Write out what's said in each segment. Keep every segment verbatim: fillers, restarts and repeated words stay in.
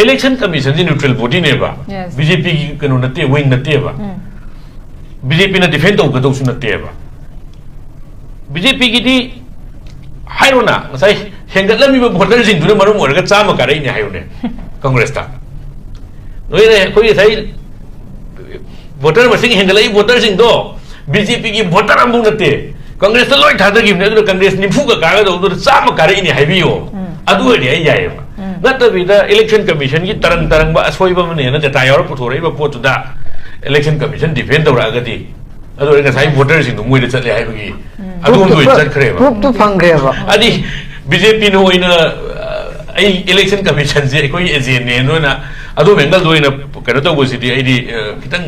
Election Commission ꯁꯤ neutral body ꯅꯦꯕ꯫ Yes. B J P ꯒꯤ ꯀꯩꯅꯣ ꯅꯠꯇꯦ, wing ꯅꯠꯇꯦꯕ꯫ ꯎꯝ. B J P ꯅ defend ꯇꯧꯒꯗꯧꯁꯨ ꯅꯠꯇꯦꯕ꯫ B J P ꯒꯤꯗꯤ ꯍꯥꯏꯔꯣꯅ, ꯉꯁꯥꯏ ꯍꯦꯟꯒꯠꯂꯝꯃꯤꯕ voter ꯁꯤꯡꯗꯨꯅ ꯃꯔꯝ ꯑꯣꯏꯔꯒ ꯆꯥꯝꯃ ꯀꯥꯔꯛꯏꯅꯦ ꯍꯥꯏꯌꯨꯅꯦ꯫ Congress ꯇ ꯅꯣꯏꯅ ꯑꯩꯈꯣꯏ ꯉꯁꯥꯏ voter ꯃꯁꯤꯡ ꯍꯦꯟꯒꯠꯂꯛꯏ voter ꯁꯤꯡꯗꯣ B J P ꯒꯤ voter ꯑꯃꯐꯥꯎ ꯅꯠꯇꯦ, Congress ꯇ ꯂꯣꯏ ꯊꯥꯗꯈꯤꯕꯅꯦ꯫ ꯑꯗꯨꯅ Congress ꯅꯤꯐꯨꯒ ꯀꯥꯒꯗꯧꯕꯗꯨꯗ ꯆꯥꯝꯃ ꯀꯥꯔꯛꯏꯅꯦ ꯍꯥꯏꯕꯤꯌꯣ꯫ ꯎꯝ. ꯑꯗꯨ ꯑꯣꯏꯔꯗꯤ ꯑꯩ ꯌꯥꯏꯌꯦꯕ꯫ ꯎꯝ. ꯅꯠꯇꯕꯤꯗ Election Commission ꯒꯤ ꯇꯔꯪ ꯇꯔꯪꯕ ꯑꯁꯣꯏꯕ ꯑꯃꯅꯦꯅ data ꯌꯥꯎꯔ ꯄꯨꯊꯣꯔꯛꯏꯕ ꯄꯣꯠꯇꯨꯗ Election Commission defend ꯇꯧꯔꯛꯑꯒꯗꯤ, ꯑꯗꯨ ꯑꯣꯏꯔꯗꯤ ꯉꯁꯥꯏ voter ꯁꯤꯡꯗꯣ ꯃꯣꯏꯗ ꯆꯠꯂꯦ ꯍꯥꯏꯕꯒꯤ ꯑꯗꯨꯝ ꯂꯣꯏ ꯆꯠꯈ꯭ꯔꯦꯕ꯫ Proof ꯇꯨ ꯐꯪꯈ꯭ꯔꯦꯕ꯫ ꯑꯗꯤ B J P ꯅ ꯑꯣꯏꯅ, ꯑ, ꯑꯩ Election Commission ꯁꯦ ꯑꯩꯈꯣꯏꯒꯤ agent ꯅꯦ ꯅꯣꯏꯅ ꯑꯗꯣꯝ angle ꯗ ꯑꯣꯏꯅ ꯀꯩꯅꯣ ꯇꯧꯕꯁꯤꯗꯤ ꯑꯩꯗꯤ, ꯑ, ꯈꯤꯇꯪ,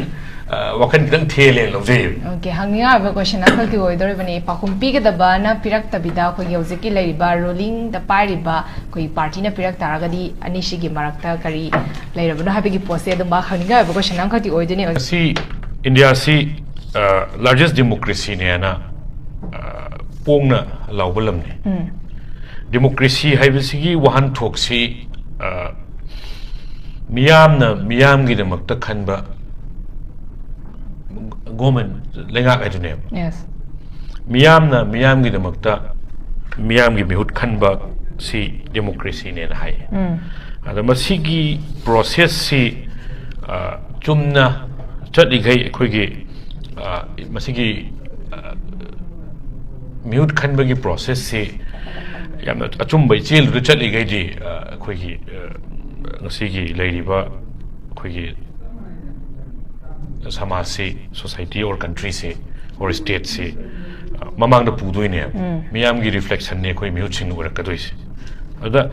ꯑ, ꯋꯥꯈꯜ ꯈꯤꯇꯪ ꯊꯦꯜꯂꯦꯅ ꯂꯧꯖꯩꯌꯦꯕ꯫ Okay, ꯍꯪꯅꯤꯡꯉꯥꯏ ꯑꯣꯏꯕ question ꯑꯃꯈꯛꯇꯤ ꯑꯣꯏꯗꯣꯔꯤꯕꯅꯤ꯫ ꯄꯥꯎꯈꯨꯝ ꯄꯤꯒꯗꯕꯅ ꯄꯤꯔꯛꯇꯕꯤꯗ ꯑꯩꯈꯣꯏꯒꯤ ꯍꯧꯖꯤꯛꯀꯤ ꯂꯩꯔꯤꯕ ruling ꯗ ꯄꯥꯏꯔꯤꯕ ꯑꯩꯈꯣꯏꯒꯤ party ꯅ ꯄꯤꯔꯛ ꯇꯥꯔꯒꯗꯤ ꯑꯅꯤꯁꯤꯒꯤ ꯃꯔꯛꯇ ꯀꯔꯤ ꯂꯩꯔꯕꯅꯣ ꯍꯥꯏꯕꯒꯤ ꯄꯣꯠꯁꯦ ꯑꯗꯨꯝꯕ ꯍꯪꯅꯤꯡꯉꯥꯏ ꯑꯣꯏꯕ question ꯑꯃꯈꯛꯇꯤ ꯑꯣꯏꯗꯣꯏꯅꯤ꯫ ꯁꯤ ꯏꯟꯗꯤꯌꯥꯁꯤ, ꯑ, largest democracy ꯅꯦꯅ, ꯑ, ꯄꯣꯡꯅ ꯂꯥꯎꯕ ꯂꯝꯅꯤ꯫ ꯎꯝ. Democracy ꯍꯥꯏꯕꯁꯤꯒꯤ ꯋꯥꯍꯟꯊꯣꯛꯁꯤ, ꯑ, ꯃꯤꯌꯥꯝꯅ ꯃꯤꯌꯥꯝꯒꯤꯗꯃꯛꯇ ꯈꯟꯕ government, ꯂꯩꯉꯥꯛ ꯍꯥꯏꯗꯨꯅꯦꯕ꯫ Yes. ꯃꯤꯌꯥꯝꯅ ꯃꯤꯌꯥꯝꯒꯤꯗꯃꯛꯇ ꯃꯤꯌꯥꯝꯒꯤ ꯃꯤꯍꯨꯠ ꯈꯟꯕ ꯁꯤ democracy ꯅꯦꯅ ꯍꯥꯏꯌꯦ꯫ ꯎꯝ. ꯑꯗ ꯃꯁꯤꯒꯤ process ꯁꯤ, ꯑ, ꯆꯨꯝꯅ ꯆꯠꯂꯤꯈꯩ ꯑꯩꯈꯣꯏꯒꯤ, ꯑ, ꯃꯁꯤꯒꯤ, ꯑ, ꯃꯤꯍꯨꯠ ꯈꯟꯕꯒꯤ process ꯁꯤ ꯌꯥꯝꯅ ꯑꯆꯨꯝꯕ ꯏꯆꯦꯜꯗꯨꯗ ꯆꯠꯂꯤꯈꯩꯗꯤ, ꯑ, ꯑꯩꯈꯣꯏꯒꯤ, ꯑ, ꯉꯁꯤꯒꯤ ꯂꯩꯔꯤꯕ ꯑꯩꯈꯣꯏꯒꯤ ꯁꯃꯥꯖꯁꯤ, society or country ꯁꯤ or state ꯁꯤ, ꯑ, ꯃꯃꯥꯡꯗ ꯄꯨꯗꯣꯏꯅꯦꯕ꯫ ꯎꯝ. ꯃꯤꯌꯥꯝꯒꯤ reflection ꯅꯦ ꯑꯩꯈꯣꯏ ꯃꯤꯍꯨꯠꯁꯤꯡꯅ ꯑꯣꯏꯔꯛꯀꯗꯣꯏꯁꯦ꯫ ꯑꯗ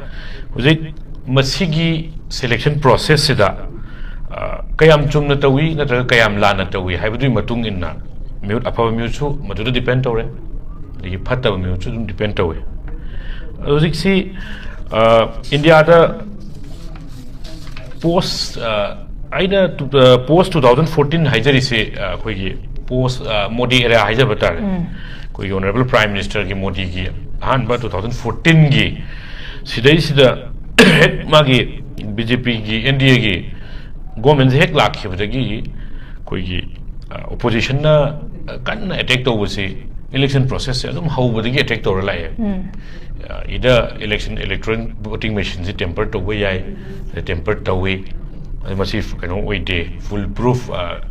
ꯍꯧꯖꯤꯛ ꯃꯁꯤꯒꯤ selection process ꯁꯤꯗ, ꯑ, ꯀꯌꯥꯝ ꯆꯨꯝꯅ ꯇꯧꯏ ꯅꯠꯇ꯭ꯔꯒ ꯀꯌꯥꯝ ꯂꯥꯟꯅ ꯇꯧꯏ ꯍꯥꯏꯕꯗꯨꯒꯤ ꯃꯇꯨꯡ ꯏꯟꯅ ꯃꯤꯍꯨꯠ ꯑꯐꯕ ꯃꯤꯍꯨꯠꯁꯨ ꯃꯗꯨꯗ depend ꯇꯧꯔꯦ, ꯑꯗꯒꯤ ꯐꯠꯇꯕ ꯃꯤꯍꯨꯠꯁꯨ ꯑꯗꯨꯝ depend ꯇꯧꯋꯦ꯫ ꯑꯗꯣ ꯍꯧꯖꯤꯛꯁꯤ, ꯑ, ꯏꯟꯗꯤꯌꯥꯗ post, ꯑ, ꯑꯩꯅ ꯇꯨ-, ꯑ, post two thousand fourteen ꯍꯥꯏꯖꯔꯤꯁꯦ, ꯑ, ꯑꯩꯈꯣꯏꯒꯤ post, ꯑ, ꯃꯣꯗꯤ era ꯍꯥꯏꯖꯕ ꯇꯥꯔꯦ꯫ ꯎꯝ. ꯑꯩꯈꯣꯏꯒꯤ Honourable Prime Minister ꯒꯤ ꯃꯣꯗꯤꯒꯤ ꯑꯍꯥꯟꯕ two thousand fourteen ꯒꯤ ꯁꯤꯗꯩꯁꯤꯗ ꯍꯦꯛ ꯃꯥꯒꯤ ꯕꯤ ꯖꯦ ꯄꯤꯒꯤ ꯑꯦꯟ ꯗꯤ ꯑꯦꯒꯤ ꯒꯣꯔꯃꯦꯟꯁꯦ ꯍꯦꯛ ꯂꯥꯛꯈꯤꯕꯗꯒꯤ ꯑꯩꯈꯣꯏꯒꯤ ꯑꯣꯄꯣꯖꯤꯁꯟꯅ ꯀꯟꯅ ꯑꯦꯇꯦꯛ ꯇꯧꯕꯁꯤ ꯏꯂꯦꯛꯁꯟ ꯄ꯭ꯔꯣꯁꯦꯁꯁꯦ ꯑꯗꯨꯝ ꯍꯧꯕꯗꯒꯤ ꯑꯦꯇꯦꯛ ꯇꯧꯔ ꯂꯥꯛꯑꯦ꯫ ꯏꯗ ꯏꯂꯦꯛꯁꯟ ꯏꯂꯦꯛꯇ꯭ꯔꯣꯅꯤꯛ ꯚꯣꯇꯤꯡ ꯃꯦꯆꯤꯟꯁꯤ ꯇꯦꯝꯄꯔ ꯇꯧꯕ ꯌꯥꯏ, ꯇꯦꯝꯄꯔ ꯇꯧꯏ, ꯑꯗꯨ ꯃꯁꯤ ꯀꯩꯅꯣ ꯑꯣꯏꯗꯦ, ꯐꯨꯜ ꯄ꯭ꯔꯨꯐ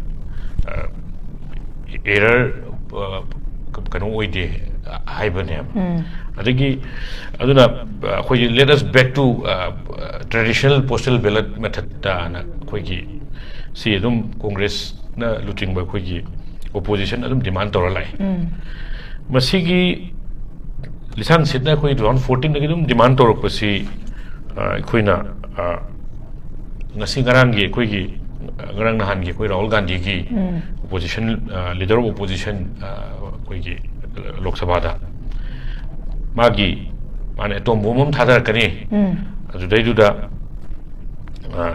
ꯑꯦꯔꯔ ꯀꯩꯅꯣ ꯑꯣꯏꯗꯦ ꯍꯥꯏꯕꯅꯦꯕ꯫ ꯑꯗꯒꯤ ꯑꯗꯨꯅ ꯑꯩꯈꯣꯏꯒꯤ let us back to traditional postal ballot methodꯇꯅ ꯑꯩꯈꯣꯏꯒꯤ ꯁꯤ ꯑꯗꯨꯝ ꯀꯣꯡꯒ꯭ꯔꯦꯁꯅ ꯂꯨꯆꯤꯡꯕ ꯑꯩꯈꯣꯏꯒꯤ ꯑꯣꯄꯣꯖꯤꯁꯟ ꯑꯗꯨꯝ ꯗꯤꯃꯥꯟ ꯇꯧꯔ ꯂꯥꯛꯑꯦ꯫ ꯃꯁꯤꯒꯤ ꯂꯤꯁꯥꯡ ꯁꯤꯠꯅ ꯑꯩꯈꯣꯏ two thousand fourteenꯗꯒꯤ ꯑꯗꯨꯝ ꯗꯤꯃꯥꯟ ꯇꯧꯔꯛꯄꯁꯤ ꯑꯩꯈꯣꯏꯅ ꯉꯁꯤ ꯉꯔꯥꯡꯒꯤ ꯑꯩꯈꯣꯏꯒꯤ ꯉꯔꯥꯡ ꯅꯍꯥꯟꯒꯤ ꯑꯩꯈꯣꯏ ꯔꯥꯍꯨꯜ ꯒꯥꯟꯙꯤꯒꯤ opposition leader of opposition ꯑꯩꯈꯣꯏꯒꯤ ꯂꯣꯛ ꯁꯚꯥꯗ ꯃꯥꯒꯤ ꯃꯥꯅ ꯑꯦꯇꯣꯝ ꯕꯣꯝ ꯑꯃ ꯊꯥꯗꯔꯛꯀꯅꯤ, ꯑꯗꯨꯗꯩꯗꯨꯗ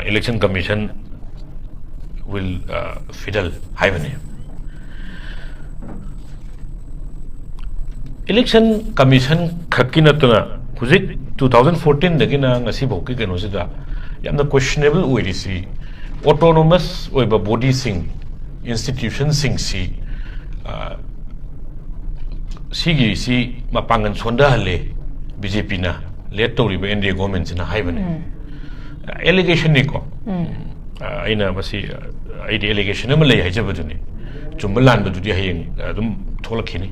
election commission will fiddle ꯍꯥꯏꯕꯅꯤ꯫ ꯏꯂꯦꯛꯁꯟ ꯀꯃꯤꯁꯟ ꯈꯛꯀꯤ ꯅꯠꯇꯅ ꯍꯧꯖꯤꯛ two thousand fourteenꯗꯒꯤꯅ ꯉꯁꯤꯐꯥꯎꯒꯤ ꯀꯩꯅꯣꯁꯤꯗ ꯌꯥꯝꯅ questionable ꯑꯣꯏꯔꯤꯁꯤ autonomous ꯑꯣꯏꯕ ꯕꯣꯗꯤꯁꯤꯡ, ꯏꯟꯁꯇꯤꯇ꯭ꯌꯨꯁꯟꯁꯤꯡꯁꯤ ꯁꯤꯒꯤꯁꯤ ꯃꯄꯥꯡꯒꯜ ꯁꯣꯟꯊꯍꯜꯂꯦ ꯕꯤ ꯖꯦ ꯄꯤꯅ ꯂꯦꯠ ꯇꯧꯔꯤꯕ ꯑꯦꯟ ꯗꯤ ꯑꯦ ꯒꯣꯔꯃꯦꯟꯁꯤꯅ ꯍꯥꯏꯕꯅꯦ꯫ ꯑꯦꯂꯤꯒꯦꯁꯟꯅꯤꯀꯣ꯫ ꯑꯩꯅ ꯃꯁꯤ ꯑꯩꯗꯤ ꯑꯦꯂꯤꯒꯦꯁꯟ ꯑꯃ ꯂꯩ ꯍꯥꯏꯖꯕꯗꯨꯅꯤ꯫ ꯆꯨꯝꯕ ꯂꯥꯟꯕꯗꯨꯗꯤ ꯍꯌꯦꯡ ꯑꯗꯨꯝ ꯊꯣꯛꯂꯛꯈꯤꯅꯤ꯫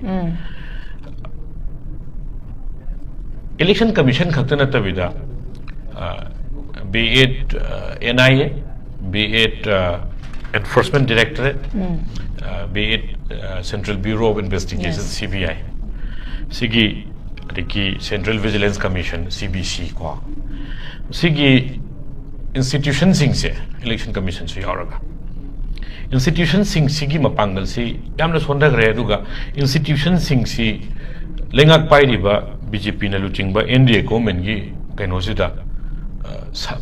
ꯏꯂꯦꯛꯁꯟ ꯀꯃꯤꯁꯟ ꯈꯛꯇ ꯅꯠꯇꯕꯤꯗ be it N I A, be it Enforcement Directorate, be it Central Bureau of Investigation, C B I, ꯁꯤꯒꯤ ꯑꯗꯒꯤ Central Vigilance Commission, C V C ꯀꯣ, ꯁꯤꯒꯤ ꯏꯟꯁꯇꯤꯇ꯭ꯌꯨꯁꯟꯁꯤꯡꯁꯦ, ꯏꯂꯦꯛꯁꯟ ꯀꯃꯤꯁꯟꯁꯨ ꯌꯥꯎꯔꯒ, ꯏꯟꯁꯇꯤꯇ꯭ꯌꯨꯁꯟꯁꯤꯡꯁꯤꯒꯤ ꯃꯄꯥꯡꯒꯜꯁꯤ ꯌꯥꯝꯅ ꯁꯣꯟꯊꯈ꯭ꯔꯦ꯫ ꯑꯗꯨꯒ ꯏꯟꯁꯇꯤꯇ꯭ꯌꯨꯁꯟꯁꯤꯡꯁꯤ ꯂꯩꯉꯥꯛ ꯄꯥꯏꯔꯤꯕ ꯕꯤ ꯖꯦ ꯄꯤꯅ ꯂꯨꯆꯤꯡꯕ ꯑꯦꯟ ꯗꯤ ꯑꯦ ꯒꯣꯔꯃꯦꯟꯒꯤ ꯀꯩꯅꯣꯁꯤꯗ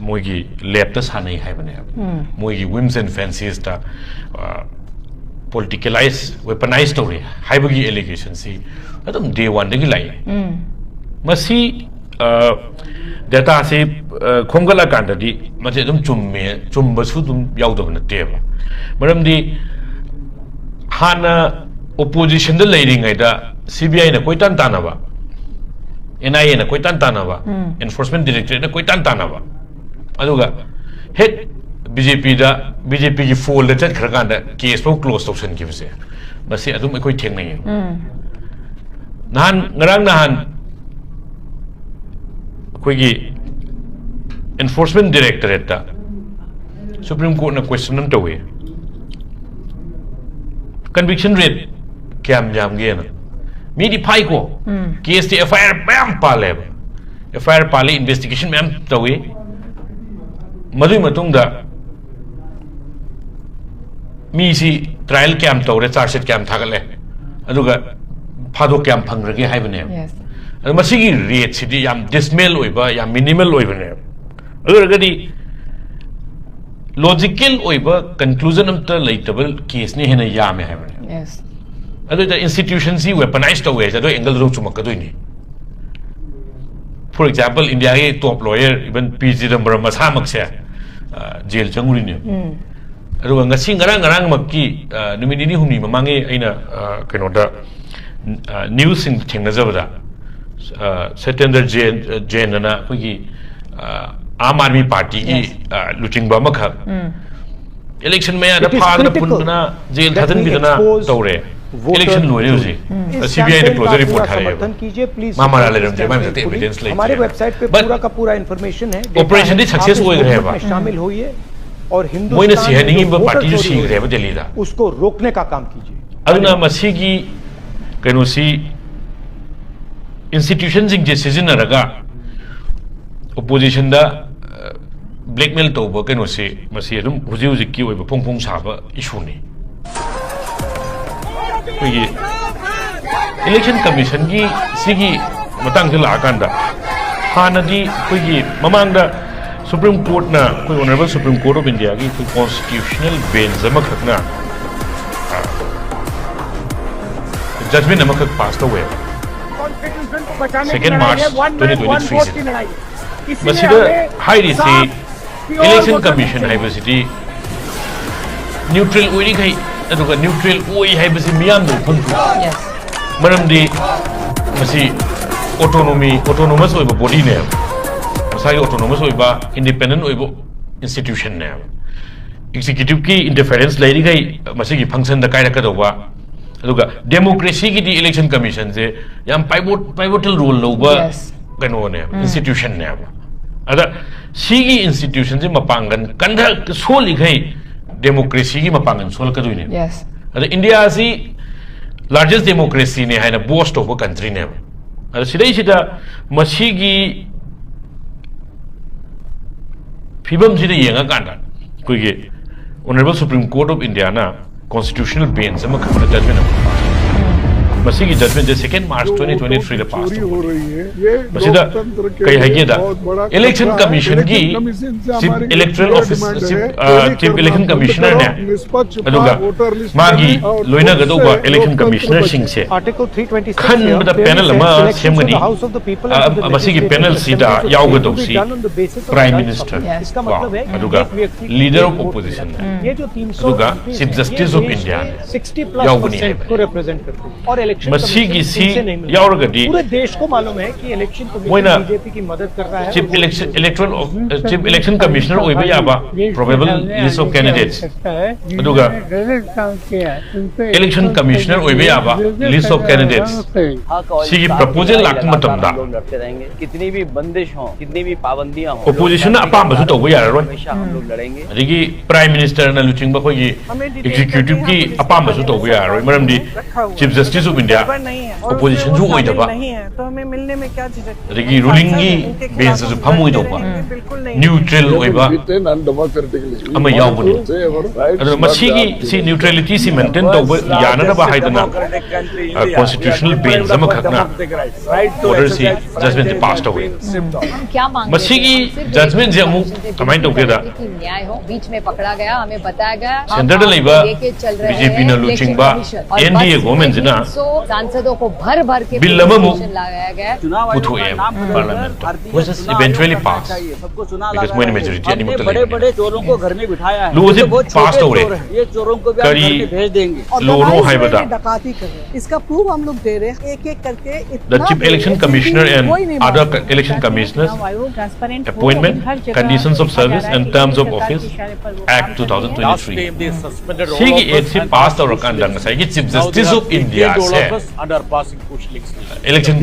ꯃꯣꯏꯒꯤ ꯂꯦꯞꯇ ꯁꯥꯟꯅꯩ ꯍꯥꯏꯕꯅꯦꯕ꯫ ꯃꯣꯏꯒꯤ ꯋꯤꯝꯁ ꯑꯦꯟ ꯐꯦꯟꯁꯤꯁꯇ ꯄꯣꯂꯤꯇꯤꯀꯦꯂꯥꯏꯁ, ꯋꯦꯄꯅꯥꯏꯁ ꯇꯧꯔꯦ ꯍꯥꯏꯕꯒꯤ ꯑꯦꯂꯤꯒꯦꯁꯟꯁꯤ ꯑꯗꯨꯝ ꯗꯦ ꯋꯥꯟꯗꯒꯤ ꯂꯥꯛꯏ꯫ ꯃꯁꯤ ꯗꯦꯇꯥꯁꯤ ꯈꯣꯝꯒꯠꯂꯀꯥꯟꯗꯗꯤ ꯃꯁꯤ ꯑꯗꯨꯝ ꯆꯨꯝꯃꯦ, ꯆꯨꯝꯕꯁꯨ ꯑꯗꯨꯝ ꯌꯥꯎꯗꯕ ꯅꯠꯇꯦꯕ꯫ ꯃꯔꯝꯗꯤ ꯍꯥꯟꯅ ꯑꯣꯄꯣꯖꯤꯁꯟꯗ ꯂꯩꯔꯤꯉꯩꯗ ꯁꯤ ꯕꯤ ꯑꯥꯏꯅ ꯀꯣꯏꯇꯥꯟ ꯇꯥꯟꯅꯕ, ꯑꯦꯟ ꯑꯥꯏ ꯑꯦꯅ ꯀꯣꯏꯇꯥꯟ ꯇꯥꯟꯅꯕ, ꯎꯝ꯫ ꯑꯦꯟꯐꯣꯔꯁꯃꯦꯟ ꯗꯥꯏꯔꯦꯛꯇꯣꯔꯦꯠꯅ ꯀꯣꯏꯇꯥꯟ ꯇꯥꯟꯅꯕ, ꯑꯗꯨꯒ ꯍꯦꯛ ꯕꯤ ꯖꯦ ꯄꯤꯗ, ꯕꯤ ꯖꯦ ꯄꯤꯒꯤ ꯐꯣꯜꯗ ꯆꯠꯈ꯭ꯔꯀꯥꯟꯗ ꯀꯦꯁ ꯐꯥꯎ ꯀ꯭ꯂꯣꯖ ꯇꯧꯁꯟꯈꯤꯕꯁꯦ, ꯃꯁꯤ ꯑꯗꯨꯝ ꯑꯩꯈꯣꯏ ꯊꯦꯡꯅꯩꯌꯦ꯫ ꯎꯝ꯫ ꯅꯍꯥꯟ, ꯉꯔꯥꯡ ꯅꯍꯥꯟ ꯑꯩꯈꯣꯏꯒꯤ ꯑꯦꯟꯐꯣꯔꯁꯃꯦꯟ ꯗꯥꯏꯔꯦꯛꯇꯣꯔꯦꯠꯇ ꯁꯨꯄ꯭ꯔꯤꯝ ꯀꯣꯔꯠꯅ ꯀ꯭ꯋꯦꯁꯟ ꯑꯃ ꯇꯧꯏ, ꯀꯟꯚꯤꯛꯁꯟ ꯔꯦꯠ ꯀꯌꯥꯝ ꯌꯥꯝꯒꯦꯅ꯫ ꯃꯤꯗꯤ ꯐꯥꯏꯀꯣ, ꯎꯝ꯫ ꯀꯦꯁꯇꯤ ꯑꯦꯐ ꯑꯥꯏ ꯑꯥꯔ ꯃꯌꯥꯝ ꯄꯥꯜꯂꯦꯕ, ꯑꯦꯐ ꯑꯥꯏ ꯑꯥꯔ ꯄꯥꯜꯂꯤ, ꯏꯟꯚꯦꯁꯇꯤꯒꯦꯁꯟ ꯃꯌꯥꯝ ꯇꯧꯏ꯫ ꯃꯗꯨꯒꯤ ꯃꯇꯨꯡꯗ ꯃꯤꯁꯤ ꯇ꯭ꯔꯥꯏꯌꯦꯜ ꯀꯌꯥꯝ ꯇꯧꯔꯦ, ꯆꯥꯔꯖ ꯁꯤꯠ ꯀꯌꯥꯝ ꯊꯥꯒꯠꯂꯦ, ꯑꯗꯨꯒ ꯐꯥꯗꯣꯛ ꯀꯌꯥꯝ ꯐꯪꯈ꯭ꯔꯒꯦ ꯍꯥꯏꯕꯅꯦꯕ꯫ Yes. ꯑꯗꯣ ꯃꯁꯤꯒꯤ ꯔꯦꯠꯁꯤꯗꯤ ꯌꯥꯝ ꯗꯤꯁꯃꯦꯜ ꯑꯣꯏꯕ, ꯌꯥꯝ ꯃꯤꯅꯤꯃꯜ ꯑꯣꯏꯕꯅꯦꯕ꯫ ꯑꯗꯨ ꯑꯣꯏꯔꯒꯗꯤ ꯂꯣꯖꯤꯀꯦꯜ ꯑꯣꯏꯕ ꯀꯟꯀ꯭ꯂꯨꯖꯟ ꯑꯝꯇ ꯂꯩꯇꯕ ꯀꯦꯁꯅ ꯍꯦꯟꯅ ꯌꯥꯝꯃꯦ ꯍꯥꯏꯕꯅꯦꯕ꯫ Yes. ꯑꯗꯨꯗ ꯏꯟꯁꯇꯤꯇ꯭ꯌꯨꯁꯟꯁꯤ ꯋꯦꯄꯅꯥꯏꯁ ꯇꯧꯋꯦ ꯍꯥꯏꯁꯦ ꯑꯗꯨ ꯑꯦꯡꯒꯜꯗ ꯑꯗꯨꯝ ꯆꯨꯝꯃꯛꯀꯗꯣꯏꯅꯤ꯫ ꯐꯣꯔ ꯑꯦꯛꯖꯥꯝꯄꯜ, ꯏꯟꯗꯤꯌꯥꯒꯤ ꯇꯣꯞ ꯂꯣꯌꯔ ꯏꯚꯟ ꯄꯤ ꯆꯤꯗꯝꯕꯔꯝ ꯃꯁꯥꯃꯛꯁꯦ, ꯑ, ꯖꯦꯜ ꯆꯪꯉꯨꯔꯤꯅꯦꯕ꯫ ꯎꯝ꯫ ꯑꯗꯨꯒ ꯉꯁꯤ ꯉꯔꯥꯡ ꯉꯔꯥꯡꯃꯛꯀꯤ, ꯑ, ꯅꯨꯃꯤꯠ ꯅꯤꯅꯤ ꯍꯨꯝꯅꯤ ꯃꯃꯥꯡꯒꯤ ꯑꯩꯅ, ꯑ, ꯀꯩꯅꯣꯗ, ꯑ, ꯅ꯭ꯌꯨꯁꯁꯤꯡ ꯊꯦꯡꯅꯖꯕꯗ, ꯑ, ꯁꯇꯦꯟꯗ꯭ꯔ ꯖꯦꯟ, ꯑ, ꯖꯦꯟ ꯑꯅ ꯑꯩꯈꯣꯏꯒꯤ, ꯑ, ꯑꯥꯝ ꯑꯥꯗꯃꯤ ꯄꯥꯔꯇꯤꯒꯤ, Yes. ꯑ, ꯂꯨꯆꯤꯡꯕ ꯑꯃꯈꯛ ꯎꯝ꯫ ꯏꯂꯦꯛꯁꯟ ꯃꯌꯥꯗ It is ꯐꯥꯗꯅ critical ꯄꯨꯟꯗꯅ ꯖꯦꯜ that we ꯊꯥꯖꯤꯟꯕꯤꯗꯅ expose ꯇꯧꯔꯦ꯫ voter ꯏꯂꯦꯛꯁꯟ ꯂꯣꯏꯔꯦ ꯍꯧꯖꯤꯛ꯫ इस ꯁꯤ ꯕꯤ ꯑꯥꯏꯗ campaign का ꯀ꯭ꯂꯣꯖꯔ पूरा ꯔꯤꯄꯣꯔꯠ ꯊꯥꯔꯛꯑꯦꯕ꯫ समर्थन कीजिए, please ꯃꯥ ꯃꯔꯥꯜ support ꯂꯩꯔꯝꯗ꯭ꯔꯦ, इस ꯃꯥꯏ campaign ꯃꯊꯛꯇ को भी। ꯑꯦꯚꯤꯗꯦꯟꯁ ꯂꯩꯇ꯭ꯔꯦ꯫ हमारे But वेबसाइट पे पूरा का पूरा इन्फॉर्मेशन है, डेटा operation है, ꯗꯤ आप success इस ꯑꯣꯏꯈ꯭ꯔꯦ movement ꯍꯥꯏꯕ꯫ में शामिल होइए और ꯃꯣꯏꯅ हिंदुस्तान ꯁꯤꯍꯟꯅꯤꯡꯉꯤꯕ में जो voter ꯄꯥꯔꯇꯤꯁꯨ चोरी हो रही ꯁꯤꯈ꯭ꯔꯦꯕ है, ꯗꯦꯜꯂꯤꯗ꯫ उसको रोकने का काम कीजिए। ꯑꯗꯨꯅ ꯃꯁꯤꯒꯤ ꯀꯩꯅꯣꯁꯤ, ꯏꯟꯁꯇꯤꯇ꯭ꯌꯨꯁꯟꯁꯤꯡꯁꯦ ꯁꯤꯖꯤꯟꯅꯔꯒ ꯑꯣꯄꯣꯖꯤꯁꯟꯗ ꯕ꯭ꯂꯦꯛꯃꯦꯜ ꯇꯧꯕ ꯀꯩꯅꯣꯁꯤ, ꯃꯁꯤ ꯑꯗꯨꯝ ꯍꯧꯖꯤꯛ ꯍꯧꯖꯤꯛꯀꯤ ꯑꯣꯏꯕ ꯐꯣꯡ ꯐꯣꯡ ꯁꯥꯕ ꯏꯁꯨꯅꯤ꯫ ꯑꯩꯈꯣꯏꯒꯤ ꯏꯂꯦꯛꯁꯟ ꯀꯃꯤꯁꯟꯒꯤ ꯁꯤꯒꯤ ꯃꯇꯥꯡꯁꯤ ꯂꯥꯛꯑꯀꯥꯟꯗ, ꯍꯥꯟꯅꯗꯤ ꯑꯩꯈꯣꯏꯒꯤ ꯃꯃꯥꯡꯗ ꯁꯨꯄ꯭ꯔꯤꯝ ꯀꯣꯔꯠꯅ, ꯑꯩꯈꯣꯏ ꯑꯣꯅꯔꯦꯕꯜ ꯁꯨꯄ꯭ꯔꯤꯝ ꯀꯣꯔꯠ ꯑꯣꯐ ꯏꯟꯗꯤꯌꯥꯒꯤ ꯑꯩꯈꯣꯏ ꯀꯣꯟꯁꯇꯤꯇ꯭ꯌꯨꯁꯅꯦꯜ ꯕꯦꯟꯆ ꯑꯃꯈꯛꯅ ꯖꯖꯃꯦꯟ ꯑꯃꯈꯛ ꯄꯥꯁ ꯇꯧꯋꯦꯕ꯫ कॉन्स्टिट्यूशन को बचाने की Second लड़ाई March है, one man twenty twenty-three one vote से। की लड़ाई है। ꯃꯁꯤꯗ ꯍꯥꯏꯔꯤꯁꯤ election commission ꯍꯥꯏꯕꯁꯤꯗꯤ neutral ꯑꯣꯏꯔꯤꯈꯩ, ꯑꯗꯨꯒ neutral ꯑꯣꯏ ꯍꯥꯏꯕꯁꯤ ꯃꯤꯌꯥꯝꯗ ꯎꯐꯝ ꯊꯣꯛꯏ꯫ Yes. ꯃꯔꯝꯗꯤ ꯃꯁꯤ autonomy, autonomous ꯑꯣꯏꯕ bodyꯅꯦꯕ, ꯃꯁꯥꯒꯤ autonomous ꯑꯣꯏꯕ, independent ꯑꯣꯏꯕ institutionꯅꯦꯕ꯫ Executiveꯀꯤ interference ꯂꯩꯔꯤꯈꯩ ꯃꯁꯤꯒꯤ functionꯗ ꯀꯥꯏꯔꯛꯀꯗꯧꯕ꯫ ꯑꯗꯨꯒ democracyꯒꯤꯗꯤ election commissionꯁꯦ ꯌꯥꯝ pivot, pivotal role ꯂꯧꯕ Yes. ꯀꯩꯅꯣꯅꯦꯕ, institutionꯅꯦꯕ꯫ ꯑꯗ ꯁꯤꯒꯤ institutionꯁꯦ ꯃꯄꯥꯡꯒꯜ ꯀꯟꯊ ꯁꯣꯜꯂꯤꯈꯩ democracyꯒꯤ ꯃꯄꯥꯡꯒꯜ ꯁꯣꯜꯂꯛꯀꯗꯣꯏꯅꯦꯕ꯫ Yes. ꯑꯗ ꯏꯟꯗꯤꯌꯥꯁꯤ largest democracyꯅꯦ ꯍꯥꯏꯅ boast ꯇꯧꯕ countryꯅꯦꯕ꯫ ꯑꯗ ꯁꯤꯗꯩꯁꯤꯗ ꯃꯁꯤꯒꯤ ꯐꯤꯕꯝꯁꯤꯗ ꯌꯦꯡꯉꯀꯥꯟꯗ ꯑꯩꯈꯣꯏꯒꯤ Honorable Supreme Court of Indiaꯅ constitutional bench ꯑꯃꯈꯛꯇ judgment ꯑꯃ pass ꯇꯧꯈꯤ꯫ ꯃꯁꯤꯒꯤ judgmentꯁꯦ second March twenty twenty-threeꯗ pass ꯇꯧꯕꯅꯤ꯫ ꯃꯁꯤꯗ ꯀꯩ ꯍꯥꯏꯒꯦꯗ, election commissionꯒꯤ chief electoral office, chief, uh, chief election commissionerꯅꯦ, ꯑꯗꯨꯒ ꯃꯥꯒꯤ ꯂꯣꯏꯅꯒꯗꯧꯕ election commissionerꯁꯤꯡꯁꯦ Article three twenty-six ꯈꯟꯕꯗ here panel clearly ꯑꯃ says, "Election to ꯁꯦꯝꯒꯅꯤ꯫ the House of the People and ꯑ, to the ꯃꯁꯤꯒꯤ Legislative panelꯁꯤꯗ Assembly to be ꯌꯥꯎꯒꯗꯧꯁꯤ done on the basis of Prime results." Minister इसका ꯀꯣ, मतलब है, ꯑꯗꯨꯒ एक व्यक्ति की leader of vote opposition ये जो तीन सौ ꯑꯗꯨꯒ एमपीज़ Chief हैं, Justice ये of देश India में ने सिक्सटी प्लस ꯌꯥꯎꯒꯅꯤ परसेंट ꯍꯥꯏꯕ꯫ को रिप्रेजेंट करते हैं और इलेक्शन ꯃꯁꯤꯒꯤ कमीशन ꯁꯤ इनसे नहीं मिलता। ꯌꯥꯎꯔꯒꯗꯤ पूरे देश को मालूम है कि इलेक्शन कमीशन ꯃꯣꯏꯅ बीजेपी की मदद कर रहा है। Chief Election, Electoral of, Chief Election Commissioner ꯑꯣꯏꯕ ꯌꯥꯕ probable list of candidates, ꯑꯗꯨꯒ Election Commissioner ꯑꯣꯏꯕ ꯌꯥꯕ list of candidates, ꯁꯤꯒꯤ proposal ꯂꯥꯛꯄ ꯃꯇꯝꯗ हम लोग लड़ते रहेंगे। कितनी भी बंदिश हो, कितनी भी पाबंदियां हो, Oppositionꯅ ꯑꯄꯥꯝꯕꯁꯨ ꯇꯧꯕ ꯌꯥꯔꯔꯣꯏ꯫ हमेशा हम लोग लड़ेंगे। ꯑꯗꯒꯤ Prime Ministerꯅ ꯂꯨꯆꯤꯡꯕ ꯑꯩꯈꯣꯏꯒꯤ Executiveꯀꯤ ꯑꯄꯥꯝꯕꯁꯨ ꯇꯧꯕ ꯌꯥꯔꯔꯣꯏ, ꯃꯔꯝꯗꯤ Chief Justice of India oppositionꯁꯨ ꯑꯣꯏꯗꯕ, ꯑꯗꯒꯤ rulingꯒꯤ benchꯇꯁꯨ ꯐꯝꯃꯣꯏꯗꯧꯕ, neutral ꯑꯣꯏꯕ ꯑꯃ ꯌꯥꯎꯕꯅꯤ꯫ ꯑꯗꯨꯅ ꯃꯁꯤꯒꯤ ꯁꯤ neutralityꯁꯤ maintain ꯇꯧꯕ ꯌꯥꯅꯅꯕ ꯍꯥꯏꯗꯅ, ꯑ, constitutional bench ꯑꯃꯈꯛꯅ orderꯁꯤ, judgmentꯁꯤ pass ꯇꯧꯋꯤ꯫ क्या मांग ꯃꯁꯤꯒꯤ judgmentꯁꯦ ꯑꯃꯨꯛ ꯀꯃꯥꯏꯅ ꯇꯧꯒꯦꯗ, कि न्याय हो, बीच में पकड़ा गया, हमें बताया गया। centreꯗ ꯂꯩꯕ लेके चल रहे BJPꯅ हैं election ꯂꯨꯆꯤꯡꯕ commission। और NDA बस governmentꯁꯤꯅ तीन सौ सांसदों को भर भर के बिल ꯑꯃꯃꯨꯛ लाया गया है। ꯄꯨꯊꯣꯛꯑꯦ ꯄꯥꯔꯂꯤꯌꯥꯃꯦꯟꯠꯇ꯫ Which is eventually passed. Because ꯃꯣꯏꯅ ꯃꯦꯖꯣꯔꯤꯇꯤ ꯑꯅꯤꯃꯛꯇ ꯂꯩꯕꯅꯤꯅ꯫ ꯂꯣꯁꯦ ꯄꯥꯁ ꯇꯧꯔꯦ꯫ ꯀꯔꯤ ꯂꯣꯅꯣ ꯍꯥꯏꯕꯗ, डकैती कर रहे हैं। इसका प्रूफ हम लोग दे रहे हैं, एक एक करके the chief election commissioner and other election commissioners appointment, conditions of service and terms of office Act two thousand twenty-three. ꯁꯤꯒꯤ ꯑꯦꯛꯁꯤ ꯄꯥꯁ ꯇꯧꯔꯀꯥꯟꯗ ꯉꯁꯥꯏꯒꯤ ꯆꯤꯐ ꯖꯁꯇꯤꯁ ꯑꯣꯐ ꯏꯟꯗꯤꯌꯥꯁꯦ ꯏꯂꯦꯛꯁꯟ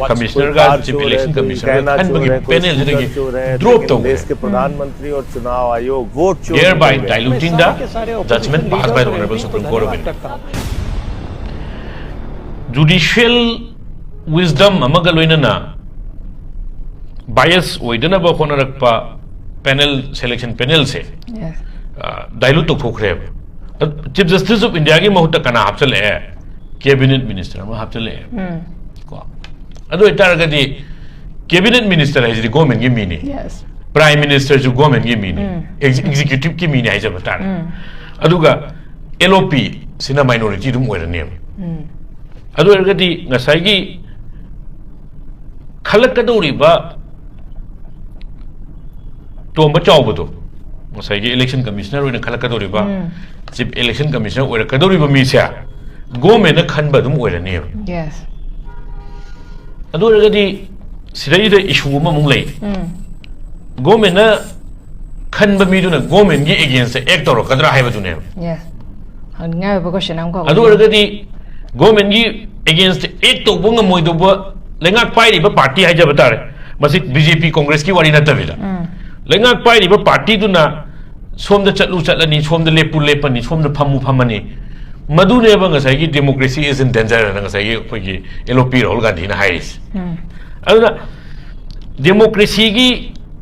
ꯀꯃꯤꯁꯅꯔꯒ ꯆꯤꯐ ꯏꯂꯦꯛꯁꯟ ꯀꯃꯤꯁꯅꯔꯒ ꯈꯟꯕꯒꯤ ꯄꯦꯅꯦꯜꯁꯤꯗꯒꯤ ꯗ꯭ꯔꯣꯞ ꯇꯧꯈ꯭ꯔꯦ꯫ प्रधानमंत्री और चुनाव आयोग वोट चोर Thereby diluting the judgment passed by the Honorable Supreme Court of India. Judicial wisdom ꯑꯃꯒ ꯂꯣꯏꯅꯅ ꯕꯥꯏꯁ ꯑꯣꯏꯗꯅꯕ ꯍꯣꯠꯅꯔꯛꯄ ꯄꯦꯅꯦꯜ, ꯁꯦꯂꯦꯛꯁꯟ ꯄꯦꯅꯦꯜꯁꯦ ꯗꯥꯏꯂꯨꯠ ꯇꯧꯊꯣꯛꯈ꯭ꯔꯦꯕ꯫ ꯆꯤꯐ ꯖꯁꯇꯤꯁ ꯑꯣꯐ ꯏꯟꯗꯤꯌꯥꯒꯤ ꯃꯍꯨꯠꯇ ꯀꯅꯥ ꯍꯥꯞꯆꯜꯂꯛꯑꯦ? ꯀꯦꯕꯤꯅꯦꯠ ꯃꯤꯅꯤꯁꯇꯔ ꯑꯃ ꯍꯥꯞꯆꯜꯂꯛꯑꯦ꯫ ꯀꯣ, ꯑꯗꯨ ꯑꯣꯏꯇꯥꯔꯒꯗꯤ ꯀꯦꯕꯤꯅꯦꯠ ꯃꯤꯅꯤꯁꯇꯔ ꯍꯥꯏꯁꯤꯗꯤ ꯒꯣꯔꯃꯦꯟꯒꯤ ꯃꯤꯅꯤ, Yes. ꯄ꯭ꯔꯥꯏꯝ ꯃꯤꯅꯤꯁꯇꯔꯁꯨ ꯒꯣꯔꯃꯦꯟꯒꯤ ꯃꯤꯅꯤ, ꯑꯦꯛꯖꯤꯀ꯭ꯌꯨꯇꯤꯞꯀꯤ ꯃꯤꯅꯤ ꯍꯥꯏꯖꯕ ꯇꯥꯔꯦ꯫ ꯑꯗꯨꯒ ꯑꯦꯜ ꯑꯣ ꯄꯤ ꯁꯤꯅ ꯃꯥꯏꯅꯣꯔꯤꯇꯤ ꯑꯗꯨꯝ ꯑꯣꯏꯔꯅꯦꯕ꯫ ꯑꯗꯨ ꯑꯣꯏꯔꯒꯗꯤ ꯉꯁꯥꯏꯒꯤ ꯈꯜꯂꯛꯀꯗꯧꯔꯤꯕ ꯇꯣꯝꯕ ꯆꯥꯎꯕꯗꯣ, ꯉꯁꯥꯏꯒꯤ ꯏꯂꯦꯛꯁꯟ ꯀꯃꯤꯁꯅꯔ ꯑꯣꯏꯅ ꯈꯜꯂꯛꯀꯗꯧꯔꯤꯕ, ꯆꯤꯐ ꯏꯂꯦꯛꯁꯟ ꯀꯃꯤꯁꯅꯔ ꯑꯣꯏꯔꯛꯀꯗꯧꯔꯤꯕ ꯃꯤꯁꯦ ꯒꯣꯔꯃꯦꯟꯅ ꯈꯟꯕ ꯑꯗꯨꯝ ꯑꯣꯏꯔꯅꯦꯕ꯫ Yes. ꯑꯗꯨ ꯑꯣꯏꯔꯒꯗꯤ ꯁꯤꯗꯩꯗ ꯏꯁꯨ ꯑꯃꯃꯨꯛ ꯂꯩ꯫ ꯒꯣꯔꯃꯦꯟꯅ ꯈꯟꯕ ꯃꯤꯗꯨꯅ ꯒꯣꯔꯃꯦꯟꯒꯤ ꯑꯦꯒꯦꯟꯁꯇ ꯑꯦꯛ ꯇꯧꯔꯛꯀꯗ꯭ꯔꯥ ꯍꯥꯏꯕꯗꯨꯅꯦꯕ꯫ Yes. ꯍꯪꯅꯤꯡꯉꯥꯏ ꯑꯣꯏꯕ ꯀꯣꯏꯁꯟ ꯑꯃꯈꯛ ꯑꯗꯨ ꯑꯣꯏꯔꯒꯗꯤ ꯒꯣꯔꯃꯦꯟꯒꯤ ꯑꯦꯒꯦꯟꯁꯇ ꯑꯦꯛ ꯇꯧꯕ ꯉꯝꯃꯣꯏꯗꯧꯕ ꯂꯩꯉꯥꯛ ꯄꯥꯏꯔꯤꯕ ꯄꯥꯔꯇꯤ ꯍꯥꯏꯖꯕ ꯇꯥꯔꯦ, ꯃꯁꯤ ꯕꯤ ꯖꯦ ꯄꯤ ꯀꯣꯡꯒ꯭ꯔꯦꯁꯀꯤ ꯋꯥꯔꯤ ꯅꯠꯇꯕꯤꯗ, ꯂꯩꯉꯥꯛ ꯄꯥꯏꯔꯤꯕ ꯄꯥꯔꯇꯤꯗꯨꯅ ꯁꯣꯝꯗ ꯆꯠꯂꯨ ꯆꯠꯂꯅꯤ, ꯁꯣꯝꯗ ꯂꯦꯞꯄꯨ ꯂꯦꯞꯄꯅꯤ, ꯁꯣꯝꯗ ꯐꯝꯃꯨ ꯐꯝꯃꯅꯤ꯫ ꯃꯗꯨꯅꯦꯕ ꯉꯁꯥꯏꯒꯤ democracy is in danger ꯑꯅ ꯉꯁꯥꯏꯒꯤ ꯑꯩꯈꯣꯏꯒꯤ ꯑꯦꯜ ꯑꯣ ꯄꯤ ꯔꯥꯍꯨꯜ ꯒꯥꯟꯙꯤꯅ ꯍꯥꯏꯔꯤꯁꯦ꯫ ꯑꯗꯨꯅ ꯗꯦꯃꯣꯀ꯭ꯔꯦꯁꯤꯒꯤ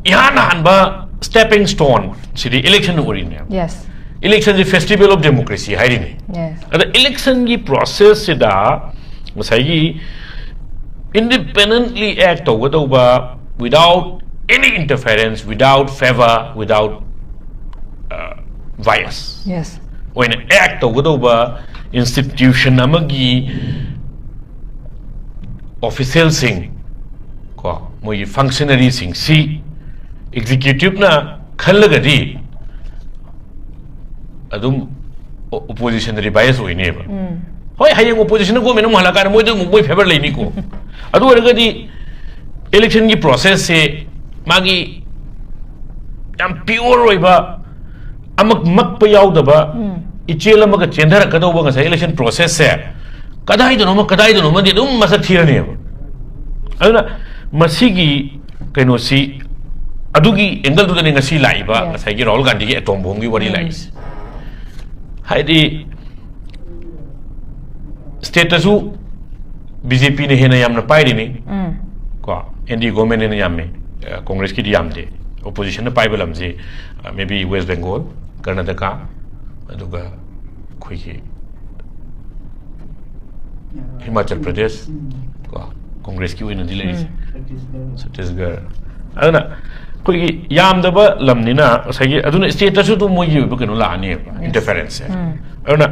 ꯏꯍꯥꯟ ꯍꯥꯟꯕ ꯁ꯭ꯇꯦꯄꯤꯡ ꯁ꯭ꯇꯣꯟ ꯁꯤꯗꯤ ꯏꯂꯦꯛꯁꯟ ꯑꯣꯏꯔꯤꯅꯦꯕ꯫ Yes. ꯏꯂꯦꯛꯁꯟꯁꯤ ꯐꯦꯁꯇꯤꯚꯦꯜ ꯑꯣꯐ ꯗꯦꯃꯣꯀ꯭ꯔꯦꯁꯤ ꯍꯥꯏꯔꯤꯅꯦ꯫ Yes. ꯑꯗ ꯏꯂꯦꯛꯁꯟꯒꯤ ꯄ꯭ꯔꯣꯁꯦꯁꯁꯤꯗ ꯉꯁꯥꯏꯒꯤ ꯏꯟꯗꯤꯄꯦꯟꯗꯦꯟꯠꯂꯤ ꯑꯦꯛ ꯇꯧꯒꯗꯧꯕ, without any interference, without favor, without bias Yes. ꯑꯣꯏꯅ ꯑꯦꯛ ꯇꯧꯒꯗꯧꯕ institution ꯑꯃꯒꯤ officialꯁꯤꯡ, ꯀꯣ, ꯃꯣꯏꯒꯤ functionaryꯁꯤꯡꯁꯤ executiveꯅ ꯈꯜꯂꯒꯗꯤ ꯑꯗꯨꯝ oppositionary bias ꯑꯣꯏꯅꯦꯕ꯫ ꯍꯣꯏ, ꯍꯌꯦꯡ oppositionꯅ government ꯑꯃꯨꯛ ꯍꯜꯂꯛꯀꯥꯟꯗ ꯃꯣꯏꯗ ꯑꯃꯨꯛ ꯃꯣꯏ favour ꯂꯩꯅꯤꯀꯣ꯫ ꯑꯗꯨ ꯑꯣꯏꯔꯒꯗꯤ electionꯒꯤ processꯁꯦ ꯃꯥꯒꯤ ꯌꯥꯝ pure ꯑꯣꯏꯕ, ꯑꯃ ꯃꯛꯄ ꯌꯥꯎꯗꯕ, ꯏꯆꯦꯜ ꯑꯃꯒ ꯆꯦꯟꯊꯔꯛꯀꯗꯧꯕ ꯉꯁꯥꯏ election processꯁꯦ ꯀꯗꯥꯏꯗꯅꯣꯃ ꯀꯗꯥꯏꯗꯅꯣꯃꯗꯤ ꯑꯗꯨꯝ ꯃꯁꯛ ꯊꯤꯔꯅꯦꯕ꯫ ꯑꯗꯨꯅ ꯃꯁꯤꯒꯤ ꯀꯩꯅꯣꯁꯤ, ꯑꯗꯨꯒꯤ angleꯗꯨꯗꯅꯦ ꯉꯁꯤ ꯂꯥꯛꯏꯕ ꯉꯁꯥꯏꯒꯤ ꯔꯥꯍꯨꯜ ꯒꯥꯟꯙꯤꯒꯤ atom bombꯒꯤ ꯋꯥꯔꯤ ꯂꯥꯛꯏꯁꯦ꯫ ꯍꯥꯏꯗꯤ stateꯇꯁꯨ BJPꯅ ꯍꯦꯟꯅ ꯌꯥꯝꯅ ꯄꯥꯏꯔꯤꯅꯤ, ꯀꯣ, NDA governmentꯅ ꯍꯦꯟꯅ ꯌꯥꯝꯃꯤ, ꯑ, Congressꯀꯤꯗꯤ ꯌꯥꯝꯗꯦ꯫ Oppositionꯅ ꯄꯥꯏꯕ ꯂꯝꯁꯤ, ꯑ, maybe West Bengal, ꯀꯔꯅꯥꯇꯀꯥ, ꯑꯗꯨꯒ ꯑꯩꯈꯣꯏꯒꯤ ꯍꯤꯃꯥꯆꯜ ꯄ꯭ꯔꯗꯦꯁ, ꯀꯣ, Congressꯀꯤ ꯑꯣꯏꯅꯗꯤ ꯂꯩꯔꯤꯁꯦ꯫ ꯆꯇꯤꯁꯒꯔ꯫ ꯑꯗꯨꯅ ꯑꯩꯈꯣꯏꯒꯤ ꯌꯥꯝꯗꯕ ꯂꯝꯅꯤꯅ ꯉꯁꯥꯏꯒꯤ, ꯑꯗꯨꯅ stateꯇꯁꯨ ꯑꯗꯨꯝ ꯃꯣꯏꯒꯤ ꯑꯣꯏꯕ ꯀꯩꯅꯣ ꯂꯥꯛꯑꯅꯦꯕ, interferenceꯁꯦ꯫ ꯑꯗꯨꯅ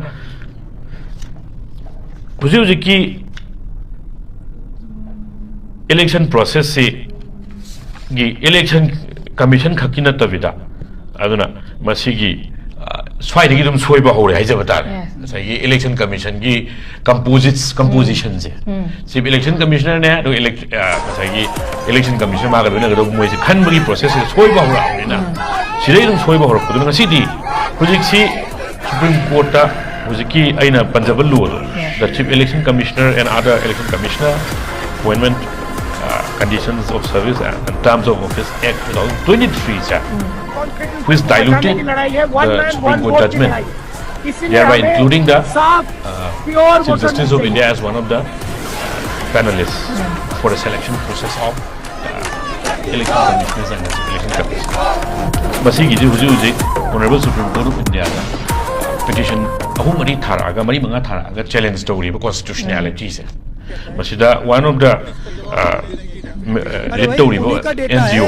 ꯍꯧꯖꯤꯛ ꯍꯧꯖꯤꯛꯀꯤ election processꯁꯤ ꯒꯤ election commission ꯈꯛꯀꯤ ꯅꯠꯇꯕꯤꯗ, ꯑꯗꯨꯅ ꯃꯁꯤꯒꯤ, ꯑ, ꯁ꯭ꯋꯥꯏꯗꯒꯤ ꯑꯗꯨꯝ ꯁꯣꯏꯕ ꯍꯧꯔꯦ ꯍꯥꯏꯖꯕ ꯇꯥꯔꯦ꯫ ꯉꯁꯥꯏꯒꯤ election commissionꯒꯤ composites, compositionꯁꯦ, Chief Election Commissionerꯅꯦ, ꯑꯗꯨꯒ elec-, ꯑ, ꯉꯁꯥꯏꯒꯤ election commissioner ꯃꯥꯒ ꯂꯣꯏꯅꯒꯗꯧꯕ ꯃꯣꯏꯁꯦ ꯈꯟꯕꯒꯤ processꯁꯦ ꯁꯣꯏꯕ ꯍꯧꯔꯛꯑꯕꯅꯤꯅ, ꯁꯤꯗꯩ ꯑꯗꯨꯝ ꯁꯣꯏꯕ ꯍꯧꯔꯛꯄꯗꯨꯅ ꯉꯁꯤꯗꯤ ꯍꯧꯖꯤꯛꯁꯤ Supreme Courtꯇ ꯍꯧꯖꯤꯛꯀꯤ ꯑꯩꯅ ꯄꯟꯖꯕ lawꯗꯣ, the Chief Election Commissioner and other election commissioner appointment, uh, conditions of service and, and terms of office Act two thousand twenty-threeꯁꯦ, which diluted the Supreme Court judgment, thereby including the, uh, Chief Justice of India as one of the panelists for a selection process of, uh, election commissioners and election commissioners. ꯃꯁꯤꯒꯤꯗꯤ ꯍꯧꯖꯤꯛ ꯍꯧꯖꯤꯛ Honorable Supreme Court of Indiaꯗ petition ꯑꯍꯨꯝ ꯃꯔꯤ ꯊꯥꯔꯛꯑꯒ, ꯃꯔꯤ ꯃꯉꯥ ꯊꯥꯔꯛꯑꯒ challenge ꯇꯧꯔꯤꯕ constitutionalityꯁꯦ꯫ ꯃꯁꯤꯗ one of the, uh, m-, uh, lead ꯇꯧꯔꯤꯕ NGO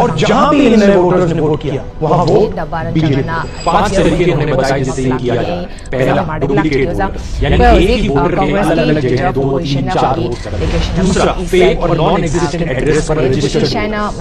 और जहां भी इन नए वोटर्स ने वोट किया, वहां वो बीजेपी। पांच तरीके उन्होंने बताए जिससे ये किया जा रहा है। पहला, डुप्लीकेट वोटर, यानी एक ही वोटर के अलग अलग जगह दो, तीन, चार वोट। दूसरा, फेक और नॉन एग्जिस्टेंट एड्रेस पर रजिस्टर्ड।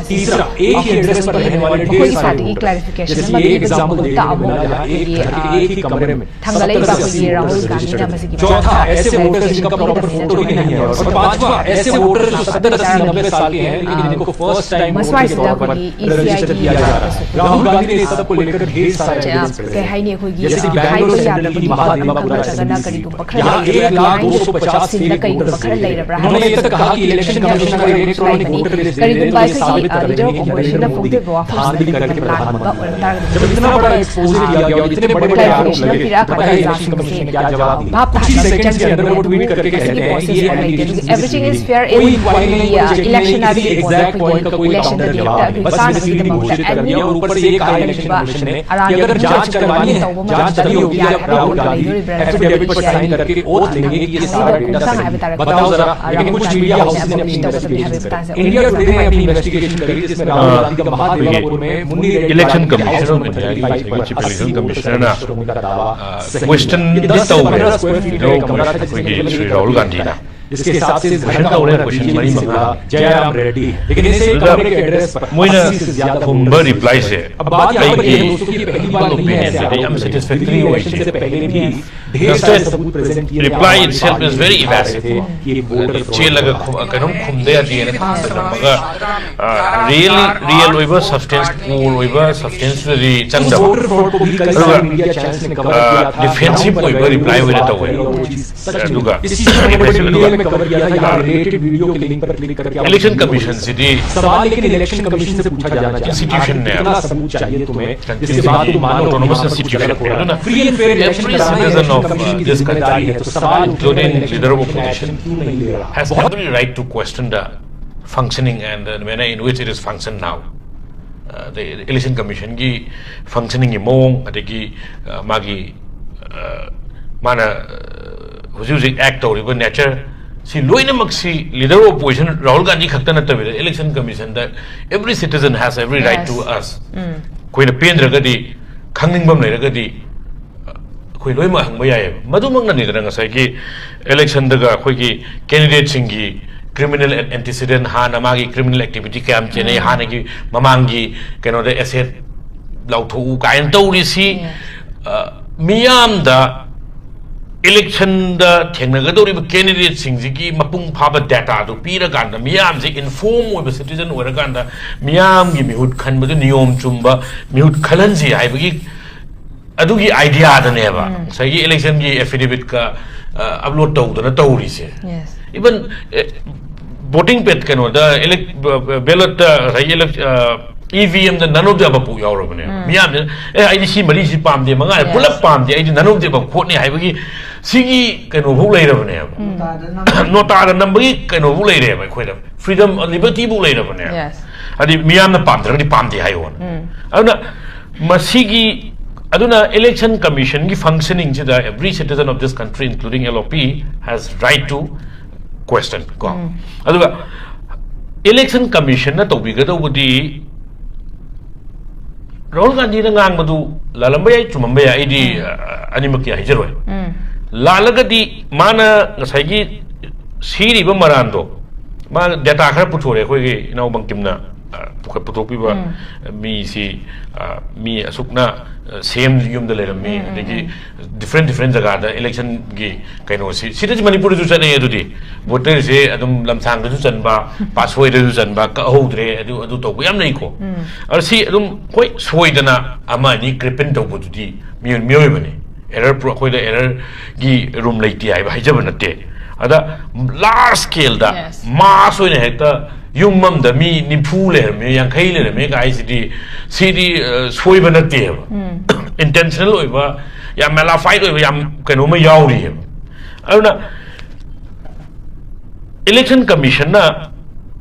तीसरा, एक ही एड्रेस पर रहने वाले ढेर सारे वोटर। जैसे ये एग्जांपल देखने को मिला, जहाँ एक घर के एक ही कमरे में ꯊꯥꯡꯒꯠꯂꯛꯏꯕ ꯑꯩꯈꯣꯏꯒꯤ ꯔꯥꯍꯨꯜ ꯒꯥꯟꯙꯤꯅ ꯃꯁꯤꯒꯤ ꯆꯣꯊꯥ, ऐसे वोटर जिनका प्रॉपर फोटो ही नहीं है। और पांचवा, ऐसे वोटर जो सत्तर अस्सी नब्बे साल के हैं, लेकिन जिनको फर्स्ट टाइम वोटर के तौर पर रजिस्टर किया जा रहा है। राहुल गांधी ने इस सब को लेकर ढेर सारे एविडेंस प्रेजेंट किए। जैसे कि बैंगलोर सेंट्रल की महादेवा पुरा असेंबली सीट पर यहाँ एक लाख दो सौ पचास फेक वोटर्स मिले। उन्होंने ये तक कहा कि इलेक्शन कमीशन को इलेक्ट्रॉनिक वोटर लिस्ट देने के लिए साबित कर रहे हैं कि नरेंद्र मोदी धांधली करके प्रधानमंत्री बने। जब इतना बड़ा एक्सपोजर किया गया और इतने बड़े बड़े आरोप लगे, तो पता है इलेक्शन कमीशन ने क्या जवाब दिया? कुछ ही सेकंड्स के अंदर वो ट्वीट करके कहते हैं कि ये anti, everything is fair in, कोई इंक्वायरी नहीं, कोई चेक नहीं, किसी एग्जैक्ट पॉइंट का कोई काउंटर नहीं हुआ। बस इसे घोषित कर दिया और ऊपर से ये कहा इलेक्शन कमीशन ने कि अगर जांच करवानी है, जांच तभी होगी जब राहुल गांधी एफिडेविट पर साइन करके ओथ लेंगे कि ये सारा डेटा सही है। बताओ जरा, लेकिन कुछ मीडिया हाउसेस ने अपनी इन्वेस्टिगेशन करी। इंडिया टुडे ने अपनी इन्वेस्टिगेशन करी, जिसमें राहुल गांधी का महादेवापुर में मुन्नी रेड्डी इलेक्शन कमीशनर ने बताया कि चीफ इलेक्शन कमिश्नर ने क्वेश्चन ꯇꯧꯔꯦ ꯀꯩꯅꯣ, ꯑꯩꯈꯣꯏꯒꯤ ꯁ꯭ꯔꯤ ꯔꯥꯍꯨꯜ ꯒꯥꯟꯙꯤꯅ꯫ जिसके हिसाब से इस धरना हो रहा है, question मरी मंगा। जयराम रेड्डी। लेकिन इसे ꯑꯗꯨꯗ कमरे के एड्रेस पर ꯃꯣꯏꯅ अस्सी से ज्यादा ꯈꯨꯝꯕ ꯔꯤꯄ꯭ꯂꯥꯏꯁꯦ अब बात यहाँ पर ये है ꯑꯩꯒꯤ दोस्तों की पहली बार नहीं है ऐसे ꯑꯣꯄꯤꯅꯤꯌꯟꯗꯗꯤ ꯌꯥꯝ दिल्ली ꯁꯦꯇꯤꯁꯐꯦꯛꯇꯔꯤ में ꯑꯣꯏ इलेक्शन से पहले भी ढेर सारे सबूत प्रेजेंट किए गए, ꯔꯤꯄ꯭ꯂꯥꯏ हमारे ꯏꯠ ꯁꯦꯜꯐ ꯏꯁ ꯚꯦꯔꯤ ꯏꯚꯦꯁꯤꯚ꯫ ꯆꯦꯜꯂꯒ ꯈꯨ- ꯀꯩꯅꯣꯝ ꯈꯨꯝꯗ ꯌꯥꯗꯦꯅ ꯊꯝꯃꯒ ꯔꯤꯌꯦꯜ ꯔꯤꯌꯦꯜ ꯑꯣꯏꯕ ꯁꯕꯁꯇꯦꯟꯁ, ꯀꯣꯔ ꯑꯣꯏꯕ ꯁꯕꯁꯇꯦꯟꯁꯇꯨꯗꯤ ꯆꯪꯗꯕ꯫ वोटर फ्रॉड को भी कई सारे मीडिया चैनल्स ने कवर किया था। ꯗꯤꯐꯦꯟꯁꯤꯚ ꯑꯣꯏꯕ ꯔꯤꯄ꯭ꯂꯥꯏ ꯑꯣꯏꯅ ꯇꯧꯋꯦ꯫ ꯑꯗꯨꯒ इसी चीज को वीडियो में कवर किया था। यहाँ रिलेटेड वीडियो के लिंक पर क्लिक करके आप ꯏꯂꯦꯛꯁꯟ ꯀꯃꯤꯁꯟꯁꯤꯗꯤ सवाल लेकिन इलेक्शन कमिशन से पूछा जाना चाहिए। इंस्टीट्यूशन आखिर ने कितना सबूत चाहिए तुम्हें जिसके बाद तुम मानो ऑटोनोमस कि इंस्टीट्यूशन गलत हो रहा है। Free and fair election Every कराना citizen election of, uh, commission की this जिम्मेदारी है। country, तो सवाल उठे including election leader of commission opposition, action क्यों नहीं ले रहा? has every right to question the functioning and the manner in which it is functioned now. ꯑ, ꯑꯗꯩ ꯏꯂꯦꯛꯁꯟ ꯀꯃꯤꯁꯟꯒꯤ ꯐꯪꯁꯅꯤꯡꯒꯤ ꯃꯑꯣꯡ, ꯑꯗꯒꯤ ꯑ, ꯃꯥꯒꯤ ꯑ, ꯃꯥꯅ ꯑ, ꯍꯧꯖꯤꯛ ꯍꯧꯖꯤꯛ ꯑꯦꯛ ꯇꯧꯔꯤꯕ ꯅꯦꯆꯔ, ꯁꯤ ꯂꯣꯏꯅꯃꯛꯁꯤ leader of opposition Rahul Gandhi ꯈꯛꯇ ꯅꯠꯇꯕꯤꯗ election ꯀꯃꯤꯁꯟꯗ every citizen has every right to Yes. us. ꯑꯩꯈꯣꯏꯅ ꯄꯦꯟꯗ꯭ꯔꯒꯗꯤ, ꯈꯪꯅꯤꯡꯕ ꯑꯃ ꯂꯩꯔꯒꯗꯤ, ꯑꯩꯈꯣꯏ ꯂꯣꯏꯅꯃꯛ ꯍꯪꯕ ꯌꯥꯏꯑꯕ꯫ ꯃꯗꯨꯃꯛꯅꯅꯤꯗꯅ ꯉꯁꯥꯏꯒꯤ ꯏꯂꯦꯛꯁꯟꯗꯒ ꯑꯩꯈꯣꯏꯒꯤ ꯀꯦꯟꯗꯤꯗꯦꯠꯁꯤꯡꯒꯤ ꯀ꯭ꯔꯤꯃꯤꯅꯦꯜ ꯑꯦꯟꯇꯤꯁꯤꯗꯦꯟ, ꯍꯥꯟꯅ ꯃꯥꯒꯤ ꯀ꯭ꯔꯤꯃꯤꯅꯦꯜ ꯑꯦꯛꯇꯤꯚꯤꯇꯤ ꯀꯌꯥꯝ ꯆꯦꯟꯅꯩ, ꯍꯥꯟꯅꯒꯤ ꯃꯃꯥꯡꯒꯤ ꯀꯩꯅꯣꯗ ꯑꯦꯁꯦꯠ ꯂꯥꯎꯊꯣꯛꯎ ꯀꯥꯏꯅ ꯇꯧꯔꯤꯁꯤ, Yeah. ꯑ, ꯃꯤꯌꯥꯝꯗ ꯏꯂꯦꯛꯁꯟꯗ ꯊꯦꯡꯅꯒꯗꯧꯔꯤꯕ ꯀꯦꯟꯗꯤꯗꯦꯠꯁꯤꯡꯁꯤꯒꯤ ꯃꯄꯨꯡ ꯐꯥꯕ ꯗꯦꯇꯥꯗꯨ ꯄꯤꯔꯀꯥꯟꯗ, ꯃꯤꯌꯥꯝꯁꯤ ꯏꯟꯐꯣꯔꯝ ꯑꯣꯏꯕ ꯁꯤꯇꯤꯖꯟ ꯑꯣꯏꯔꯀꯥꯟꯗ, ꯃꯤꯌꯥꯝꯒꯤ ꯃꯤꯍꯨꯠ ꯈꯟꯕꯗꯨ ꯅꯤꯌꯣꯝ ꯆꯨꯝꯕ ꯃꯤꯍꯨꯠ ꯈꯜꯍꯟꯁꯤ ꯍꯥꯏꯕꯒꯤ ꯑꯗꯨꯒꯤ ꯑꯥꯏꯗꯤꯌꯥꯗꯅꯦꯕ ꯉꯁꯥꯏꯒꯤ ꯏꯂꯦꯛꯁꯟꯒꯤ ꯑꯦꯐꯤꯗꯦꯚꯤꯠꯀ ꯑꯞꯂꯣꯗ ꯇꯧꯗꯅ ꯇꯧꯔꯤꯁꯦ꯫ Yes. ꯏꯚꯟ ꯚꯣꯇꯤꯡ ꯄꯦꯠ ꯀꯩꯅꯣꯗ, ꯕꯦꯂꯠꯇ ꯉꯁꯥꯏꯒꯤ ꯏ ꯚꯤ ꯑꯦꯝꯗ ꯅꯟ ꯑꯣꯐ ꯗꯤ ꯑꯕꯞ ꯐꯥꯎ ꯌꯥꯎꯔꯕꯅꯦꯕ꯫ ꯃꯤꯌꯥꯝꯁꯤꯅ, "ꯑꯦ, ꯑꯩꯗꯤ ꯁꯤ ꯃꯔꯤꯁꯤ ꯄꯥꯝꯗꯦ, ꯃꯉꯥꯁꯤ Yes. ꯄꯨꯂꯞ ꯄꯥꯝꯗꯦ, ꯑꯩꯗꯤ ꯅꯟ ꯑꯣꯐ ꯗꯤ ꯑꯕꯞ ꯈꯣꯠꯅꯤ" ꯍꯥꯏꯕꯒꯤ ꯁꯤꯒꯤ ꯀꯩꯅꯣꯐꯥꯎ ꯂꯩꯔꯕꯅꯦꯕ꯫ ꯅꯣꯇꯥꯗ ꯅꯝꯕꯒꯤ ꯀꯩꯅꯣꯐꯥꯎ ꯂꯩꯔꯦꯕ ꯑꯩꯈꯣꯏꯗ꯫ ꯐ꯭ꯔꯤꯗꯝ, ꯂꯤꯕꯔꯇꯤꯐꯥꯎ ꯂꯩꯔꯕꯅꯦꯕ꯫ Yes. ꯍꯥꯏꯗꯤ ꯃꯤꯌꯥꯝꯅ ꯄꯥꯝꯗ꯭ꯔꯒꯗꯤ ꯄꯥꯝꯗꯦ ꯍꯥꯏꯌꯣꯅ꯫ ꯑꯗꯨꯅ ꯃꯁꯤꯒꯤ, ꯑꯗꯨꯅ election ꯀꯃꯤꯁꯟꯒꯤ ꯐꯪꯁꯅꯤꯡꯁꯤꯗ every citizen of this country, including L O P, has right to question ꯀꯣ꯫ ꯑꯗꯨꯒ ꯏꯂꯦꯛꯁꯟ ꯀꯃꯤꯁꯟꯅ ꯇꯧꯕꯤꯒꯗꯧꯕꯗꯤ, ꯔꯥꯍꯨꯜ ꯒꯥꯟꯙꯤꯅ ꯉꯥꯡꯕꯗꯨ ꯂꯥꯜꯂꯝꯕ ꯌꯥꯏ, ꯆꯨꯝꯃꯝꯕ ꯌꯥꯏ, ꯑꯩꯗꯤ ꯑ, ꯑꯅꯤꯃꯛꯀꯤ ꯍꯥꯏꯖꯔꯣꯏ꯫ ꯂꯥꯜꯂꯒꯗꯤ ꯃꯥꯅ ꯉꯁꯥꯏꯒꯤ ꯁꯤꯔꯤꯕ ꯃꯔꯥꯟꯗꯣ, ꯃꯥ ꯗꯦꯇꯥ ꯈꯔ ꯄꯨꯊꯣꯔꯛꯑꯦ ꯑꯩꯈꯣꯏꯒꯤ ꯏꯅꯥꯎ ꯕꯪꯀꯤꯝꯅ, ꯑ, ꯄꯨꯈꯠ-, ꯄꯨꯊꯣꯛꯄꯤꯕ, ꯎꯝ꯫ ꯃꯤꯁꯤ, ꯑ, ꯃꯤ ꯑꯁꯨꯛꯅ, ꯑ, ꯁꯤ ꯑꯦꯝ ꯌꯨꯝꯗ ꯂꯩꯔꯝꯃꯤ, ꯎꯝ, ꯎꯝ, ꯑꯗꯒꯤ ꯎꯝ꯫ ꯗꯤꯐ꯭ꯔꯦꯟ ꯗꯤꯐ꯭ꯔꯦꯟ ꯖꯒꯥꯗ ꯏꯂꯦꯛꯁꯟꯒꯤ ꯀꯩꯅꯣꯁꯤ, ꯁꯤꯗꯁꯨ ꯃꯅꯤꯄꯨꯔꯗꯁꯨ ꯆꯠꯅꯩ꯫ ꯑꯗꯨꯗꯤ ꯚꯣꯇꯔꯁꯦ ꯑꯗꯨꯝ ꯂꯝꯁꯥꯡꯗꯁꯨ ꯆꯟꯕ, ꯄꯥꯁ ꯁꯣꯏꯗꯁꯨ ꯆꯟꯕ, ꯀꯛꯍꯧꯗ꯭ꯔꯦ, ꯑꯗꯨ, ꯑꯗꯨ ꯇꯧꯕ ꯌꯥꯝ ꯂꯩꯀꯣ꯫ ꯎꯝ꯫ ꯑꯗꯣ ꯁꯤ ꯑꯗꯨꯝ, ꯍꯣꯏ, ꯁꯣꯏꯗꯅ ꯑꯃ ꯑꯅꯤ ꯀ꯭ꯔꯤꯞ ꯏꯟ ꯇꯧꯕꯗꯨꯗꯤ ꯃꯤꯑꯣꯏ-, ꯃꯤꯑꯣꯏꯕꯅꯤ꯫ ꯑꯦꯔꯔ ꯄ꯭ꯔꯨ-, ꯑꯩꯈꯣꯏꯗ ꯑꯦꯔꯔꯒꯤ ꯔꯨꯝ ꯂꯩꯇꯦ ꯍꯥꯏꯕ ꯍꯥꯏꯖꯕ ꯅꯠꯇꯦ꯫ ꯑꯗ ꯂꯥꯔꯖ ꯁ꯭ꯀꯦꯜꯗ, ꯌꯦꯁ꯫ ꯃꯥꯁ ꯑꯣꯏꯅ ꯍꯦꯛꯇ ꯌꯨꯝ ꯑꯃꯗ ꯃꯤ ꯅꯤꯐꯨ ꯂꯩꯔꯝꯃꯦ, ꯌꯥꯡꯈꯩ ꯂꯩꯔꯝꯃꯦ ꯀꯥꯏꯁꯤꯗꯤ, ꯁꯤꯗꯤ, ꯑ, ꯁꯣꯏꯕ ꯅꯠꯇꯦꯕ꯫ ꯎꯝ꯫ ꯏꯟꯇꯦꯟꯁꯅꯦꯜ ꯑꯣꯏꯕ, ꯌꯥꯝ ꯃꯦꯂꯥꯐꯥꯏꯠ ꯑꯣꯏꯕ, ꯌꯥꯝ ꯀꯩꯅꯣꯝꯃ ꯌꯥꯎꯔꯤꯑꯕ꯫ ꯑꯗꯨꯅ ꯏꯂꯦꯛꯁꯟ ꯀꯃꯤꯁꯟꯅ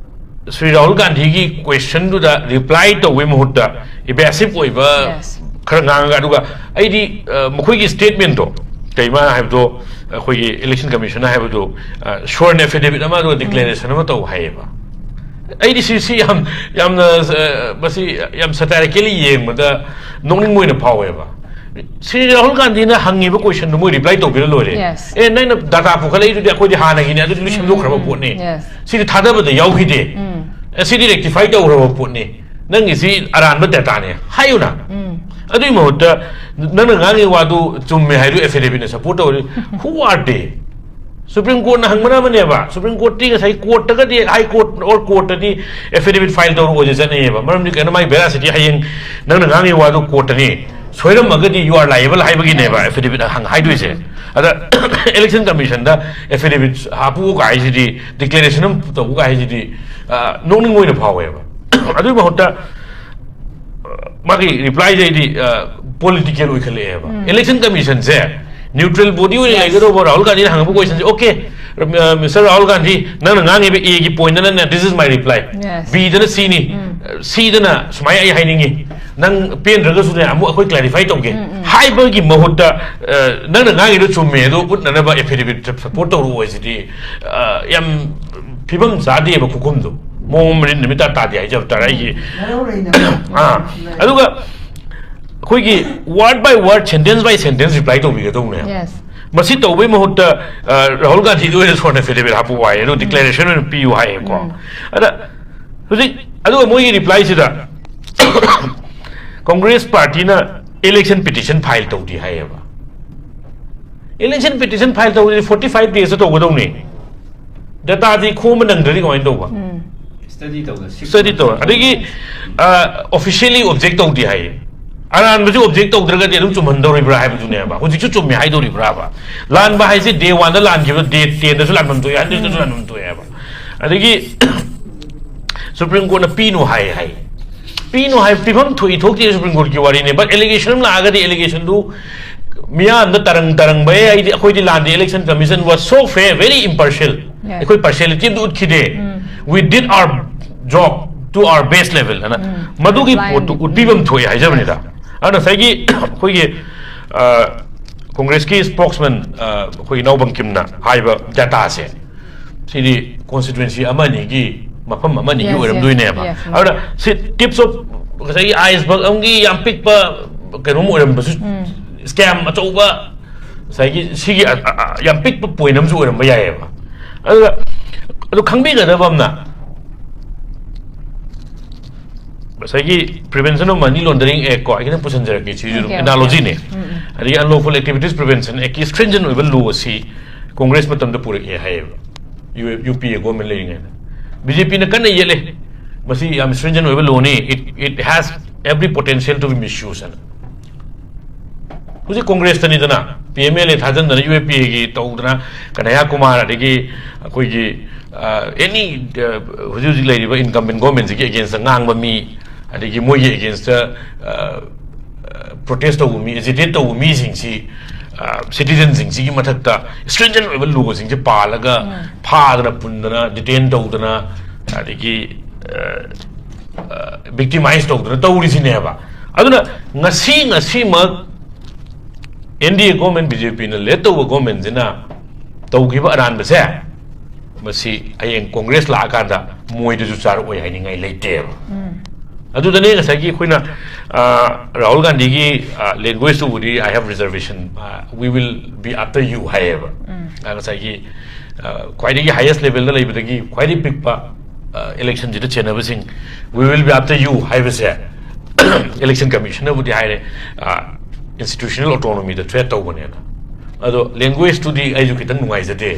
ꯁ꯭ꯔꯤ ꯔꯥꯍꯨꯜ ꯒꯥꯟꯙꯤꯒꯤ ꯀꯣꯏꯁꯟꯗꯨꯗ ꯔꯤꯄ꯭ꯂꯥꯏ ꯇꯧꯕꯒꯤ ꯃꯍꯨꯠꯇ ꯏꯚꯦꯁꯤꯞ ꯑꯣꯏꯕ, ꯌꯦꯁ꯫ ꯈꯔ ꯉꯥꯡꯉꯒ, ꯑꯗꯨꯒ ꯑꯩꯗꯤ, ꯑ, ꯃꯈꯣꯏꯒꯤ ꯁ꯭ꯇꯦꯠꯃꯦꯟꯗꯣ, ꯀꯩ ꯃꯥꯅ ꯍꯥꯏꯕꯗꯣ, ꯑꯩꯈꯣꯏꯒꯤ ꯏꯂꯦꯛꯁꯟ ꯀꯃꯤꯁꯟꯅ ꯍꯥꯏꯕꯗꯣ, ꯑ, ꯁ꯭ꯋꯔꯟ ꯑꯦꯐꯤꯗꯦꯕꯤꯠ ꯑꯃ, ꯑꯗꯨꯒ ꯗꯤꯀ꯭ꯂꯦꯔꯦꯁꯟ ꯑꯃ ꯇꯧ ꯍꯥꯏꯌꯦꯕ꯫ ꯑꯩꯗꯤ ꯁꯤ, ꯁꯤ ꯌꯥꯝ, ꯌꯥꯝꯅ, ꯑ, ꯃꯁꯤ ꯌꯥꯝ ꯁꯦꯇꯥꯏꯔꯤꯀꯦꯂꯤ ꯌꯦꯡꯕꯗ ꯅꯣꯛꯅꯤꯡꯕ ꯑꯣꯏꯅ ꯐꯥꯎꯋꯦꯕ꯫ ꯁ꯭ꯔꯤ ꯔꯥꯍꯨꯜ ꯒꯥꯟꯙꯤꯅ ꯍꯪꯉꯤꯕ ꯀꯣꯏꯁꯟꯗꯣ ꯃꯣꯏ ꯔꯤꯄ꯭ꯂꯥꯏ ꯇꯧꯕꯤꯔ ꯂꯣꯏꯔꯦ꯫ ꯌꯦꯁ꯫ ꯑꯦ, ꯅꯪꯅ ꯗꯥꯇꯥ ꯄꯨꯈꯠꯂꯛꯏꯗꯨꯗꯤ ꯑꯩꯈꯣꯏꯗꯤ ꯍꯥꯟꯅꯒꯤꯅꯤ, ꯑꯗꯨꯗꯤ ꯂꯣꯏ ꯁꯦꯝꯗꯣꯛꯈ꯭ꯔꯕ ꯎꯝ, ꯄꯣꯠꯅꯤ꯫ ꯌꯦꯁ꯫ ꯁꯤꯗꯤ ꯊꯥꯗꯕꯗ ꯌꯥꯎꯈꯤꯗꯦ꯫ ꯎꯝ꯫ ꯑꯦ, ꯁꯤꯗꯤ ꯔꯦꯛꯇꯤꯐꯥꯏ ꯇꯧꯈ꯭ꯔꯕ ꯄꯣꯠꯅꯤ꯫ ꯅꯪꯒꯤꯁꯤ ꯑꯔꯥꯟꯕ ꯗꯦꯇꯥꯅꯦ ꯍꯥꯏꯌꯨꯅ꯫ ꯎꯝ꯫ ꯑꯗꯨꯒꯤ ꯃꯍꯨꯠꯇ ꯅꯪꯅ ꯉꯥꯡꯉꯤ ꯋꯥꯗꯨ ꯆꯨꯝꯃꯦ ꯍꯥꯏꯗꯨ ꯑꯦꯐꯤꯗꯦꯕꯤꯠꯅ ꯁꯄꯣꯔꯠ ꯇꯧꯔꯤ꯫ Who are they? ꯁꯨꯄ꯭ꯔꯤꯝ ꯀꯣꯔꯠꯅ ꯍꯪꯕꯅ ꯑꯃꯅꯦꯕ, ꯁꯨꯄ꯭ꯔꯤꯝ ꯀꯣꯔꯠꯇꯤ ꯉꯁꯥꯏ ꯀꯣꯔꯠꯇꯒꯗꯤ, ꯍꯥꯏ ꯀꯣꯔꯠ ꯑꯣꯔ ꯀꯣꯔꯠꯇꯗꯤ ꯑꯦꯐꯤꯗꯦꯕꯤꯠ ꯐꯥꯏꯜ ꯇꯧꯔꯛꯑꯣꯁꯦ ꯆꯠꯅꯩꯌꯦꯕ꯫ ꯃꯔꯝꯗꯤ ꯀꯩꯅꯣ, ꯃꯥꯏ ꯚꯦꯔꯥꯁꯤꯇꯤ ꯍꯌꯦꯡ ꯅꯪꯅ ꯉꯥꯡꯉꯤ ꯋꯥꯗꯨ ꯀꯣꯔꯠꯇꯅꯤ, ꯁꯣꯏꯔꯝꯃꯒꯗꯤ you are liable ꯍꯥꯏꯕꯒꯤꯅꯦꯕ ꯑꯦꯐꯤꯗꯦꯕꯤꯠ ꯍꯪ-, ꯍꯥꯏꯗꯣꯏꯁꯦ꯫ ꯑꯗ ꯏꯂꯦꯛꯁꯟ ꯀꯃꯤꯁꯟꯗ ꯑꯦꯐꯤꯗꯦꯕꯤꯠ ꯍꯥꯞꯄꯨ ꯀꯥꯏꯁꯤꯗꯤ, ꯗꯤꯀ꯭ꯂꯦꯔꯦꯁꯟ ꯑꯃ ꯇꯧꯕ ꯀꯥꯏꯁꯤꯗꯤ, ꯑ, ꯅꯣꯛꯅꯤꯡꯕ ꯑꯣꯏꯅ ꯐꯥꯎꯋꯦꯕ꯫ ꯑꯗꯨꯒꯤ ꯃꯍꯨꯠꯇ, ꯑ, ꯃꯥꯒꯤ ꯔꯤꯄ꯭ꯂꯥꯏꯁꯦ ꯑꯩꯗꯤ, ꯑ, ꯄꯣꯂꯤꯇꯤꯀꯦꯜ ꯑꯣꯏꯈꯠꯂꯛꯑꯦꯕ꯫ ꯎꯝ꯫ ꯏꯂꯦꯛꯁꯟ ꯀꯃꯤꯁꯟꯁꯦ ꯅ꯭ꯌꯨꯇ꯭ꯔꯦꯜ ꯕꯣꯗꯤ ꯑꯣꯏꯅ ꯌꯦꯁ꯫ ꯂꯩꯒꯗꯧꯕ, ꯔꯥꯍꯨꯜ ꯒꯥꯟꯙꯤꯅ ꯍꯪꯉꯛꯄ ꯀꯣꯏꯁꯟꯁꯦ, "ꯑꯣꯀꯦ, ꯑ, ꯃꯤꯁꯇꯔ ꯔꯥꯍꯨꯜ ꯒꯥꯟꯙꯤ, ꯅꯪꯅ ꯉꯥꯡꯉꯤꯕ ꯑꯦꯒꯤ ꯄꯣꯏꯟꯗꯅꯅꯦ, this is my reply꯫ Yes. ꯕꯤꯗꯅ ꯁꯤꯅꯤ, ꯎꯝ꯫ ꯁꯤꯗꯅ ꯁꯨꯃꯥꯏꯅ ꯑꯩ ꯍꯥꯏꯅꯤꯡꯉꯤ, ꯅꯪ ꯄꯦꯟꯗ꯭ꯔꯒꯁꯨꯅꯦ, ꯑꯃꯨꯛ ꯑꯩꯈꯣꯏ ꯀ꯭ꯂꯦꯔꯤꯐꯥꯏ ꯇꯧꯒꯦ" ꯎꯝ, ꯎꯝ꯫ ꯍꯥꯏꯕꯒꯤ ꯃꯍꯨꯠꯇ, ꯑ, "ꯅꯪꯅ ꯉꯥꯡꯉꯤꯗꯣ ꯆꯨꯝꯃꯦ, ꯑꯗꯣ ꯎꯠꯅꯅꯕ ꯑꯦꯐꯤꯗꯦꯕꯤꯠ ꯁꯄꯣꯔꯠ ꯇꯧꯔꯛꯑꯣ" ꯍꯥꯏꯁꯤꯗꯤ, ꯑ, ꯌꯥꯝ ꯐꯤꯕꯝ ꯆꯥꯗꯦꯕ ꯈꯨꯈꯨꯝꯗꯣ꯫ ꯃꯑꯣꯡ ꯃꯔꯤꯟ ꯅꯨꯃꯤꯠ ꯇꯥ ꯇꯥꯗꯦ ꯍꯥꯏꯖꯕ ꯇꯥꯔꯦ ꯑꯩꯒꯤ꯫ ꯃꯔꯧ ꯂꯩꯅꯕ꯫ ꯑꯥ, ꯑꯗꯨꯒ ꯑꯩꯈꯣꯏꯒꯤ word by word, sentence by sentence reply ꯇꯧꯕꯤꯒꯗꯧꯕꯅꯦ꯫ ꯌꯦꯁ꯫ ꯃꯁꯤ ꯇꯧꯕꯩ ꯃꯍꯨꯠꯇ, ꯑ, ꯔꯥꯍꯨꯜ ꯒꯥꯟꯙꯤꯗ ꯑꯣꯏꯅ ꯁꯣꯟꯅ affidavit ꯍꯥꯞꯄꯛꯑꯣ ꯍꯥꯏ, ꯑꯗꯨ declaration ꯑꯣꯏꯅ ꯄꯤꯌꯨ ꯍꯥꯏꯌꯦꯀꯣ꯫ ꯑꯗ ꯍꯧꯖꯤꯛ, ꯑꯗꯨꯒ ꯃꯣꯏꯒꯤ reply ꯁꯤꯗ Congress party ꯅ election petition file ꯇꯧꯗꯦ ꯍꯥꯏꯌꯦꯕ꯫ Election petition file ꯇꯧꯕꯗꯤ forty five days ꯇꯧꯒꯗꯧꯅꯤ꯫ Data ꯗꯤ ꯈꯣꯝꯕ ꯅꯪꯗ꯭ꯔꯗꯤ ꯀꯃꯥꯏꯅ ꯇꯧꯕ? Study ꯇꯧꯗ Study ꯇꯧꯔ, ꯑꯗꯒꯤ officially object ꯇꯧꯗꯦ ꯍꯥꯏꯌꯦ꯫ ꯑꯔꯥꯟꯕꯁꯨ object ꯇꯧꯗ꯭ꯔꯒꯗꯤ ꯑꯗꯨꯝ ꯆꯨꯝꯍꯟꯗꯧꯔꯤꯕ꯭ꯔꯥ ꯍꯥꯏꯕꯗꯨꯅꯦꯕ꯫ ꯍꯧꯖꯤꯛꯁꯨ ꯆꯨꯝꯃꯦ ꯍꯥꯏꯗꯧꯔꯤꯕ꯭ꯔꯥꯕ? ꯂꯥꯟꯕ ꯍꯥꯏꯁꯦ day one ꯗ ꯂꯥꯟꯈꯤꯕ, day ten ꯗꯁꯨ ꯂꯥꯟꯐꯝ ꯊꯣꯛꯑꯦ, hundred ꯇꯁꯨ ꯂꯥꯟꯐꯝ ꯊꯣꯛꯑꯦꯕ꯫ ꯑꯗꯒꯤ Supreme Court ꯅ ꯄꯤꯅꯨ ꯍꯥꯏ ꯍꯥꯏ꯫ ꯄꯤꯅꯨ ꯍꯥꯏ, ꯄꯤꯐꯝ ꯊꯣꯛꯏ ꯊꯣꯛꯇꯦ Supreme Court ꯀꯤ ꯋꯥꯔꯤꯅꯦ, but allegation ꯑꯃ ꯂꯥꯛꯑꯒꯗꯤ allegation ꯗꯨ ꯃꯤꯌꯥꯝꯗ ꯇꯔꯪ ꯇꯔꯪꯕ, "ꯑꯦ, ꯑꯩꯗꯤ, ꯑꯩꯈꯣꯏꯗꯤ ꯂꯥꯟꯗꯦ, election commission was so fair, very impartial, Yeah. ꯑꯩꯈꯣꯏ partiality ꯑꯃꯗꯤ ꯎꯠꯈꯤꯗꯦ, we did our job to our best level" ꯍꯥꯏꯅ ꯃꯗꯨꯒꯤ Reply ꯄꯣꯠꯇꯨ ꯑꯃꯗꯤ ꯎꯠꯄꯤꯐꯝ ꯊꯣꯛꯑꯦ ꯍꯥꯏꯖꯕꯅꯤꯗ꯫ ꯑꯗꯨꯅ ꯉꯁꯥꯏꯒꯤ ꯑꯩꯈꯣꯏꯒꯤ, ꯑ, Congress ꯀꯤ spokesman, ꯑ, ꯑꯩꯈꯣꯏꯒꯤ ꯏꯅꯥꯎ ꯕꯪꯀꯤꯝꯅ ꯍꯥꯏꯕ data ꯁꯦ, ꯁꯤꯗꯤ constituency ꯑꯃ ꯑꯅꯤꯒꯤ, ꯃꯐꯝ ꯑꯃ ꯑꯅꯤꯒꯤ Yes, yes, ꯑꯣꯏꯔꯝꯗꯣꯏꯅꯦꯕ꯫ yes, yes. ꯑꯗꯨꯅ ꯁꯤ tips of, ꯉꯁꯥꯏꯒꯤ iceberg ꯑꯃꯒꯤ ꯌꯥꯝ ꯄꯤꯛꯄ ꯀꯩꯅꯣꯝ ꯑꯣꯏꯔꯝꯕꯁꯨ, scam ꯑꯆꯧꯕ, ꯉꯁꯥꯏꯒꯤ ꯁꯤꯒꯤ ꯑ-, ꯑ-, ꯑ-, ꯌꯥꯝ ꯄꯤꯛꯄ point ꯑꯃꯁꯨ ꯑꯣꯏꯔꯝꯕ ꯌꯥꯏꯑꯕ꯫ ꯑꯗꯨꯒ ꯑꯗꯨ ꯈꯪꯕꯤꯒꯗꯕ ꯑꯃꯅ, ꯉꯁꯥꯏꯒꯤ Prevention of Money Laundering Act ꯀꯣ, ꯑꯩ ꯈꯤꯇꯪ ꯄꯨꯁꯟꯖꯔꯛꯀꯦ, ꯁꯤꯁꯨ ꯑꯗꯨꯝ Okay, okay. analogy ꯅꯦ꯫ ꯑꯗꯒꯤ Unlawful Activities Prevention Act ꯀꯤ stringent ꯑꯣꯏꯕ law ꯑꯁꯤ Congress ꯃꯇꯝꯗ ꯄꯨꯔꯛꯑꯦ ꯍꯥꯏꯌꯦꯕ, UPA government ꯂꯩꯔꯤꯉꯩꯗ꯫ BJP ꯅ ꯀꯟꯅ ꯌꯦꯠꯂꯦ, "ꯃꯁꯤ ꯌꯥꯝ stringent ꯑꯣꯏꯕ law ꯅꯤ, it, it has every potential to be misused" ꯍꯥꯏꯅ꯫ ꯍꯧꯖꯤꯛ Congress ꯇꯅꯤꯗꯅ, PMLA ꯊꯥꯖꯤꯟꯗꯅ, UAPA ꯒꯤ ꯇꯧꯗꯅ, ꯀꯅꯍꯌꯥ ꯀꯨꯃꯥꯔ, ꯑꯗꯒꯤ ꯑꯩꯈꯣꯏꯒꯤ, ꯑ, any, ꯑ, ꯍꯧꯖꯤꯛ ꯍꯧꯖꯤꯛ ꯂꯩꯔꯤꯕ incumbent government ꯁꯤꯒꯤ against ꯇ ꯉꯥꯡꯕ ꯃꯤ, ꯑꯗꯒꯤ ꯃꯣꯏꯒꯤ against ꯇ, ꯑ, ꯑ, protest ꯇꯧꯕ ꯃꯤ, agitate ꯇꯧꯕ ꯃꯤꯁꯤꯡꯁꯤ, ꯑ, citizen ꯁꯤꯡꯁꯤꯒꯤ ꯃꯊꯛꯇ stringent ꯑꯣꯏꯕ law ꯁꯤꯡꯁꯦ ꯄꯥꯜꯂꯒ, ꯐꯥꯗꯅ ꯄꯨꯟꯗꯅ, detain ꯇꯧꯗꯅ, ꯑꯗꯒꯤ, ꯑ, ꯑ, victimize ꯇꯧꯗꯅ ꯇꯧꯔꯤꯁꯤꯅꯦꯕ꯫ ꯑꯗꯨꯅ ꯉꯁꯤ, ꯉꯁꯤꯃꯛ NDA government, BJP ꯅ lead ꯇꯧꯕ government ꯁꯤꯅ ꯇꯧꯈꯤꯕ ꯑꯔꯥꯟꯕꯁꯦ, ꯃꯁꯤ ꯍꯌꯦꯡ Congress ꯂꯥꯛꯑꯀꯥꯟꯗ ꯃꯣꯏꯗꯁꯨ ꯆꯥꯔꯛꯑꯣꯏ ꯍꯥꯏꯅꯤꯡꯉꯥꯏ ꯂꯩꯇꯦꯕ꯫ ꯑꯗꯨꯗꯅꯦ ꯉꯁꯥꯏꯒꯤ ꯑꯩꯈꯣꯏꯅ, ꯑ, ꯔꯥꯍꯨꯜ ꯒꯥꯟꯙꯤꯒꯤ, ꯑ, language ꯇꯨꯕꯨꯗꯤ "I have reservation, ꯑ, we will be after you" ꯍꯥꯏꯌꯦꯕ꯫ ꯑ, ꯉꯁꯥꯏꯒꯤ, ꯑ, ꯈ꯭ꯋꯥꯏꯗꯒꯤ highest level ꯗ ꯂꯩꯕꯗꯒꯤ ꯈ꯭ꯋꯥꯏꯗꯒꯤ ꯄꯤꯛꯄ, ꯑ, election ꯁꯤꯗ ꯆꯦꯟꯅꯕꯁꯤꯡ "We will be after you" ꯍꯥꯏꯕꯁꯦ election commission ꯅꯕꯨꯗꯤ ꯍꯥꯏꯔꯦ, ꯑ, institutional autonomy ꯗ threat ꯇꯧꯕꯅꯦꯅ꯫ ꯑꯗꯣ language ꯇꯨꯗꯤ ꯑꯩꯁꯨ ꯈꯤꯇꯪ ꯅꯨꯡꯉꯥꯏꯖꯗꯦ꯫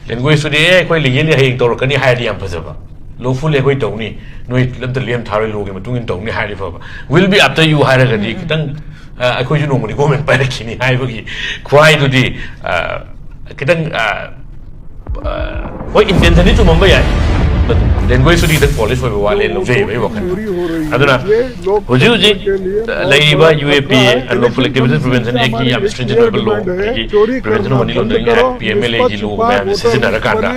Language ꯇꯨꯗꯤ "ꯑꯦ, ꯑꯩꯈꯣꯏ ꯂꯤꯡꯖꯦꯜꯅꯤ, ꯍꯌꯦꯡ ꯇꯧꯔꯛꯀꯅꯤ" ꯍꯥꯏꯔꯗꯤ ꯌꯥꯝ ꯐꯖꯕ꯫ "Lawful ꯅꯤ, ꯑꯩꯈꯣꯏ ꯇꯧꯅꯤ, ꯅꯣꯏ ꯑꯝꯇ ꯂꯦꯝ ꯊꯥꯔꯣꯏ, law ꯒꯤ ꯃꯇꯨꯡ ꯏꯟꯅ ꯇꯧꯅꯤ" ꯍꯥꯏꯔꯗꯤ ꯐꯕ꯫ "Will be after you" ꯍꯥꯏꯔꯒꯗꯤ ꯈꯤꯇꯪ, ꯑ, "ꯑꯩꯈꯣꯏꯁꯨ ꯅꯣꯡꯃꯗꯤ government ꯄꯥꯏꯔꯛꯈꯤꯅꯤ" ꯍꯥꯏꯕꯒꯤ ꯈꯨꯍꯥꯏꯗꯨꯗꯤ, ꯑ, ꯈꯤꯇꯪ, ꯑ, ꯑ, ꯍꯣꯏ, intention ꯗꯤ ꯆꯨꯝꯃꯝꯕ ꯌꯥꯏ, but language ꯇꯨꯗꯤ ꯈꯤꯇꯪ polish ꯑꯣꯏꯕ ꯋꯥꯠꯂꯦꯅ ꯂꯧꯖꯩꯕ ꯑꯩ ꯋꯥꯈꯜꯗ꯫ ꯑꯗꯨꯅ ꯍꯧꯖꯤꯛ ꯍꯧꯖꯤꯛ ꯂꯩꯔꯤꯕ U A P A, Unlawful Activity Prevention Act ꯀꯤ ꯌꯥꯝ stringent ꯑꯣꯏꯕ law, ꯑꯗꯒꯤ Prevention of Money Laundering Act, P M L A ꯒꯤ law ꯃꯌꯥꯝꯁꯦ ꯁꯤꯖꯤꯟꯅꯔꯀꯥꯟꯗ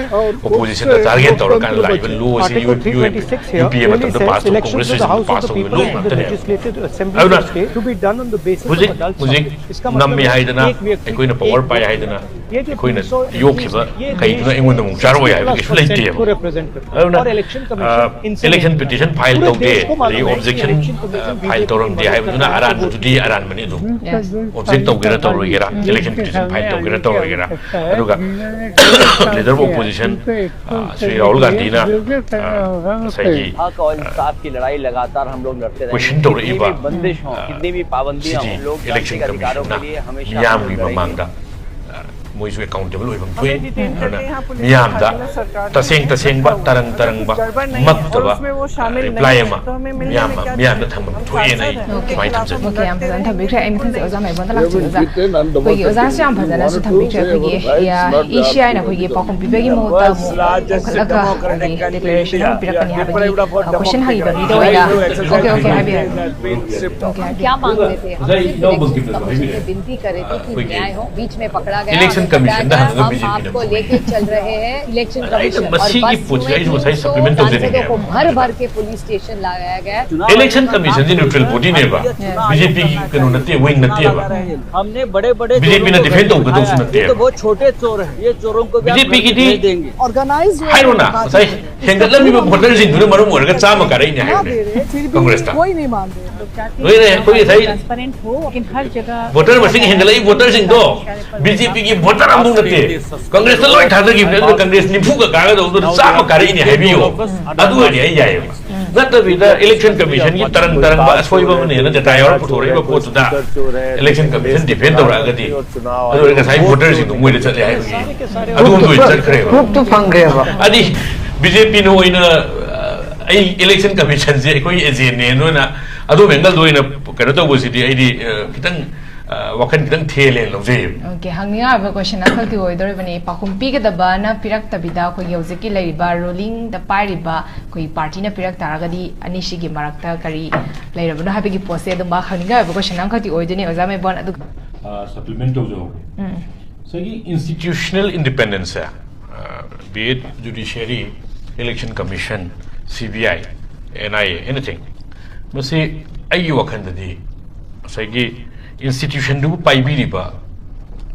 opposition ꯗ target ꯇꯧꯔꯀꯥꯟꯗ ꯂꯥꯛꯏꯕ law ꯁꯤ U A P A ꯃꯇꯝꯗ pass ꯇꯧ, Congress regime ꯗ pass ꯇꯧꯈꯤꯕ law ꯉꯥꯛꯇꯅꯦꯕ꯫ ꯑꯗꯨꯅ ꯍꯧꯖꯤꯛ ꯍꯧꯖꯤꯛ ꯉꯝꯃꯤ ꯍꯥꯏꯗꯅ, ꯑꯩꯈꯣꯏꯅ power ꯄꯥꯏ ꯍꯥꯏꯗꯅ ꯑꯩꯈꯣꯏꯅ ꯌꯣꯛꯈꯤꯕ ꯀꯩꯗꯨꯅ ꯑꯩꯉꯣꯟꯗ ꯑꯃꯨꯛ ꯆꯥꯔꯛꯑꯣꯏ ꯍꯥꯏꯕ ꯀꯩꯁꯨ ꯂꯩꯇꯦꯕ꯫ ꯑꯗꯨꯅ, ꯑ, election petition file ꯇꯧꯗꯦ, ꯑꯗꯒꯤ objection, ꯑ, file ꯇꯧꯔꯝꯗꯦ ꯍꯥꯏꯕꯗꯨꯅ ꯑꯔꯥꯟꯕꯗꯨꯗꯤ ꯑꯔꯥꯟꯕꯅꯤ ꯑꯗꯨꯝ꯫ Object ꯇꯧꯒꯦꯔꯥ ꯇꯧꯔꯣꯏꯒꯦꯔꯥ, election petition file ꯇꯧꯒꯦꯔꯥ ꯇꯧꯔꯣꯏꯒꯦꯔꯥ, ꯑꯗꯨꯒ leader of opposition, ꯑ, ꯁ꯭ꯔꯤ ꯔꯥꯍꯨꯜ ꯒꯥꯟꯙꯤꯅ, ꯑ, ꯉꯁꯥꯏꯒꯤ, ꯍꯛ ꯑꯣꯔ ꯏꯟꯁꯥꯐ ꯀꯤ ꯂꯗꯥꯏ ꯂꯒꯥꯇꯥꯔ ꯍꯝ ꯂꯣꯒ ꯂꯗꯇꯦ ꯔꯍꯦ ꯍꯦ꯫ ꯀꯣꯏꯁꯟ ꯇꯧꯔꯛꯏꯕ, ꯀꯤꯇꯅꯤ ꯚꯤ ꯕꯟꯗꯤꯁ ꯍꯣ, ꯑ, ꯀꯤꯇꯅꯤ ꯚꯤ ꯄꯥꯕꯟꯗꯤꯌꯥ ꯁꯤꯗꯤ ꯍꯣ, ꯂꯣꯛꯇꯥꯟꯇ꯭ꯔ ꯀꯤ ꯑꯙꯤꯀꯥꯔꯣ ꯀꯦ ꯂꯤꯌꯦ ꯍꯃꯦꯁꯥ ꯍꯝ ꯂꯗꯥꯏ ꯀꯔꯦꯡꯒꯦ꯫ ꯁꯤꯗꯤ election commission ꯅ ꯃꯤꯌꯥꯝꯒꯤ ꯃꯃꯥꯡꯗ, ꯑ, ꯃꯣꯏꯁꯨ accountable ꯑꯣꯏꯐꯝ ꯊꯣꯛꯏ꯫ ꯑꯗꯨꯅ ꯃꯤꯌꯥꯝꯗ ꯇꯁꯦꯡ ꯇꯁꯦꯡꯕ, ꯇꯔꯪ ꯇꯔꯪꯕ, ꯃꯛꯇꯕ, ꯑ, reply ꯑꯃ ꯃꯤꯌꯥꯝ, ꯃꯤꯌꯥꯝꯗ ꯊꯝꯐꯝ ꯊꯣꯛꯑꯦꯅ ꯑꯩ ꯁꯨꯃꯥꯏꯅ ꯊꯝꯖꯒꯦ꯫ ꯑꯣꯀꯦ, ꯌꯥꯝ ꯐꯖꯅ ꯊꯝꯕꯤꯈ꯭ꯔꯦ꯫ ꯑꯩ ꯃꯊꯪꯁꯦ ꯑꯣꯖꯥ ꯃꯥꯏꯕꯣꯟꯗ ꯂꯥꯛꯆꯒꯦ꯫ ꯑꯣꯖꯥ, ꯑꯩꯈꯣꯏꯒꯤ ꯑꯣꯖꯥꯁꯨ ꯌꯥꯝ ꯐꯖꯅꯁꯨ ꯊꯝꯕꯤꯈ꯭ꯦ꯫ ꯑꯩꯈꯣꯏꯒꯤ, ꯑ, ꯏ ꯁꯤ ꯑꯥꯏꯅ ꯑꯩꯈꯣꯏꯒꯤ ꯄꯥꯎꯈꯨꯝ ꯄꯤꯕꯒꯤ ꯃꯍꯨꯠꯇ ꯑꯃꯨꯛ ꯀꯣꯟꯈꯠꯂꯒ ꯑꯩꯈꯣꯏꯒꯤ declaration ꯑꯃ ꯄꯤꯔꯛꯀꯅꯤ ꯍꯥꯏꯕꯒꯤ, ꯑ, question ꯍꯪꯈꯤꯕ ꯃꯤꯗ ꯑꯣꯏꯅ꯫ ꯑꯣꯀꯦ, ꯑꯣꯀꯦ, ꯍꯥꯏꯕꯤꯔꯛꯑꯣ꯫ ꯑꯣꯀꯦ, ꯍꯥꯏꯕꯤꯔꯛꯑꯣ꯫ क्या मांग रहे थे? हम सिर्फ इलेक्शन कमीशन से विनती कर रहे थे कि न्याय हो, बीच में पकड़ा गया। Election ꯀꯃꯤꯁꯟꯗ ꯍꯪꯉꯒ ꯕꯤ ꯖꯦ ꯄꯤꯅ ꯐꯪꯉꯤ꯫ ꯑꯗ ꯑꯩꯅ ꯃꯁꯤꯒꯤ ꯄꯣꯠꯁꯦ ꯑꯩꯁꯨ ꯉꯁꯥꯏ ꯁꯄ꯭ꯂꯤꯃꯦꯟ ꯇꯧꯖꯅꯤꯡꯉꯦꯕ꯫ ꯏꯂꯦꯛꯁꯟ ꯀꯃꯤꯁꯟꯁꯤ ꯅ꯭ꯌꯨꯇ꯭ꯔꯦꯜ ꯕꯣꯗꯤꯅꯦꯕ, ꯕꯤ ꯖꯦ ꯄꯤꯒꯤ ꯀꯩꯅꯣ ꯅꯠꯇꯦ, ꯋꯤꯡ ꯅꯠꯇꯦꯕ꯫ ꯕꯤ ꯖꯦ ꯄꯤꯅ ꯗꯤꯐꯦꯟ ꯇꯧꯒꯗꯧꯁꯨ ꯅꯠꯇꯦꯕ꯫ ꯕꯤ ꯖꯦ ꯄꯤꯒꯤꯗꯤ ꯍꯥꯏꯔꯣꯅ, ꯉꯁꯥꯏ ꯍꯦꯟꯒꯠꯂꯝꯃꯤꯕ ꯚꯣꯇꯔꯁꯤꯡꯗꯨꯅ ꯃꯔꯝ ꯑꯣꯏꯔꯒ ꯆꯥꯝꯃ ꯀꯥꯔꯛꯏꯅꯦ ꯍꯥꯏꯕꯅꯦ ꯀꯪꯒ꯭ꯔꯦꯁꯇ꯫ ꯂꯣꯏꯔꯦ, ꯑꯩꯈꯣꯏ ꯉꯁꯥꯏ ꯚꯣꯇꯔ ꯃꯁꯤꯡ ꯍꯦꯟꯒꯠꯂꯛꯏ ꯚꯣꯇꯔꯁꯤꯡꯗꯣ ꯕꯤ ꯖꯦ ꯄꯤꯒꯤ ꯚꯣꯇꯔ ꯑꯃꯐꯥꯎ ꯅꯠꯇꯦ꯫ ꯀꯪꯒ꯭ꯔꯦꯁꯇ ꯂꯣꯏ ꯊꯥꯗꯈꯤꯕꯅꯦ, ꯑꯗꯨꯅ ꯀꯪꯒ꯭ꯔꯦꯁ ꯅꯤꯐꯨꯒ ꯀꯥꯒꯗꯧꯕꯗꯨꯅ ꯆꯥꯝꯃ ꯀꯥꯔꯛꯏꯅꯦ ꯍꯥꯏꯕꯤꯌꯣ꯫ ꯑꯗꯨ ꯑꯣꯏꯔꯗꯤ ꯑꯩ ꯌꯥꯏꯌꯦꯕ꯫ ꯅꯠꯇꯕꯤꯗ ꯏꯂꯦꯛꯁꯟ ꯀꯃꯤꯁꯟꯒꯤ ꯇꯔꯪ ꯇꯔꯪꯕ ꯑꯁꯣꯏꯕ ꯑꯃꯅꯦꯅ ꯗꯦꯇꯥ ꯌꯥꯎꯔ ꯄꯨꯊꯣꯔꯛꯏꯕ ꯄꯣꯠꯇꯨꯗ ꯏꯂꯦꯛꯁꯟ ꯀꯃꯤꯁꯟ ꯗꯤꯐꯦꯟ ꯇꯧꯔꯛꯑꯒꯗꯤ, ꯑꯗꯨ ꯑꯣꯏꯔꯗꯤ ꯉꯁꯥꯏ ꯚꯣꯇꯔꯁꯤꯡꯗꯣ ꯃꯣꯏꯗ ꯆꯠꯂꯦ ꯍꯥꯏꯕꯒꯤ ꯑꯗꯨꯒꯨꯝꯕ ꯑꯣꯏꯅ ꯆꯠꯈ꯭ꯔꯦꯕ꯫ ꯄ꯭ꯔꯨꯐꯇꯨ ꯐꯪꯈ꯭ꯔꯦꯕ꯫ ꯑꯗꯤ ꯕꯤ ꯖꯦ ꯄꯤꯅ ꯑꯣꯏꯅ, ꯑ, ꯑꯩ ꯏꯂꯦꯛꯁꯟ ꯀꯃꯤꯁꯟꯁꯦ ꯑꯩꯈꯣꯏꯒꯤ ꯑꯦꯖꯦꯟꯅꯦꯅ ꯑꯣꯏꯅ ꯑꯗꯣꯝ ꯑꯦꯡꯒꯜꯗ ꯑꯣꯏꯅ ꯀꯩꯅꯣ ꯇꯧꯕꯁꯤꯗꯤ ꯑꯩꯗꯤ, ꯑ, ꯈꯤꯇꯪ, ꯑ, ꯋꯥꯈꯜ ꯈꯤꯇꯪ ꯊꯦꯜꯂꯦꯅ ꯂꯧꯖꯩꯌꯦꯕ꯫ ꯑꯣꯀꯦ, ꯍꯪꯅꯤꯡꯉꯥꯏ ꯑꯣꯏꯕ ꯀꯣꯏꯁꯟ ꯑꯃꯈꯛꯇꯤ ꯑꯣꯏꯗꯣꯔꯤꯕꯅꯤ꯫ ꯄꯥꯎꯈꯨꯝ ꯄꯤꯒꯗꯕꯅ ꯄꯤꯔꯛꯇꯕꯤꯗ ꯑꯩꯈꯣꯏꯒꯤ ꯍꯧꯖꯤꯛꯀꯤ ꯂꯩꯔꯤꯕ ꯔꯨꯂꯤꯡꯗ ꯄꯥꯏꯔꯤꯕ ꯑꯩꯈꯣꯏꯒꯤ ꯄꯥꯔꯇꯤꯅ ꯄꯤꯔꯛ ꯇꯥꯔꯒꯗꯤ ꯑꯅꯤꯁꯤꯒꯤ ꯃꯔꯛꯇ ꯀꯔꯤ ꯂꯩꯔꯕꯅꯣ ꯍꯥꯏꯕꯒꯤ ꯄꯣꯠꯁꯦ ꯑꯗꯨꯝ ꯍꯪꯅꯤꯡꯉꯥꯏ ꯑꯣꯏꯕ ꯀꯣꯏꯁꯟ ꯑꯃꯈꯛꯇꯤ ꯑꯣꯏꯗꯣꯏꯅꯤ, ꯑꯣꯖꯥ ꯃꯦꯕꯣꯟ꯫ ꯑꯗꯨꯒ ꯑ, ꯁꯄ꯭ꯂꯤꯃꯦꯟ ꯇꯧꯖꯍꯧꯒꯦ꯫ ꯎꯝ꯫ ꯉꯁꯥꯏꯒꯤ ꯏꯟꯁꯇꯤꯇ꯭ꯌꯨꯁꯅꯦꯜ ꯏꯟꯗꯤꯄꯦꯟꯗꯦꯟꯁꯁꯦ, ꯑ, be it judiciary, election commission, C B I, N I A, anything, ꯃꯁꯤ ꯑꯩꯒꯤ ꯋꯥꯈꯜꯗꯗꯤ ꯉꯁꯥꯏꯒꯤ ꯏꯟꯁꯇꯤꯇ꯭ꯌꯨꯁꯟꯗꯨꯕꯨ ꯄꯥꯏꯕꯤꯔꯤꯕ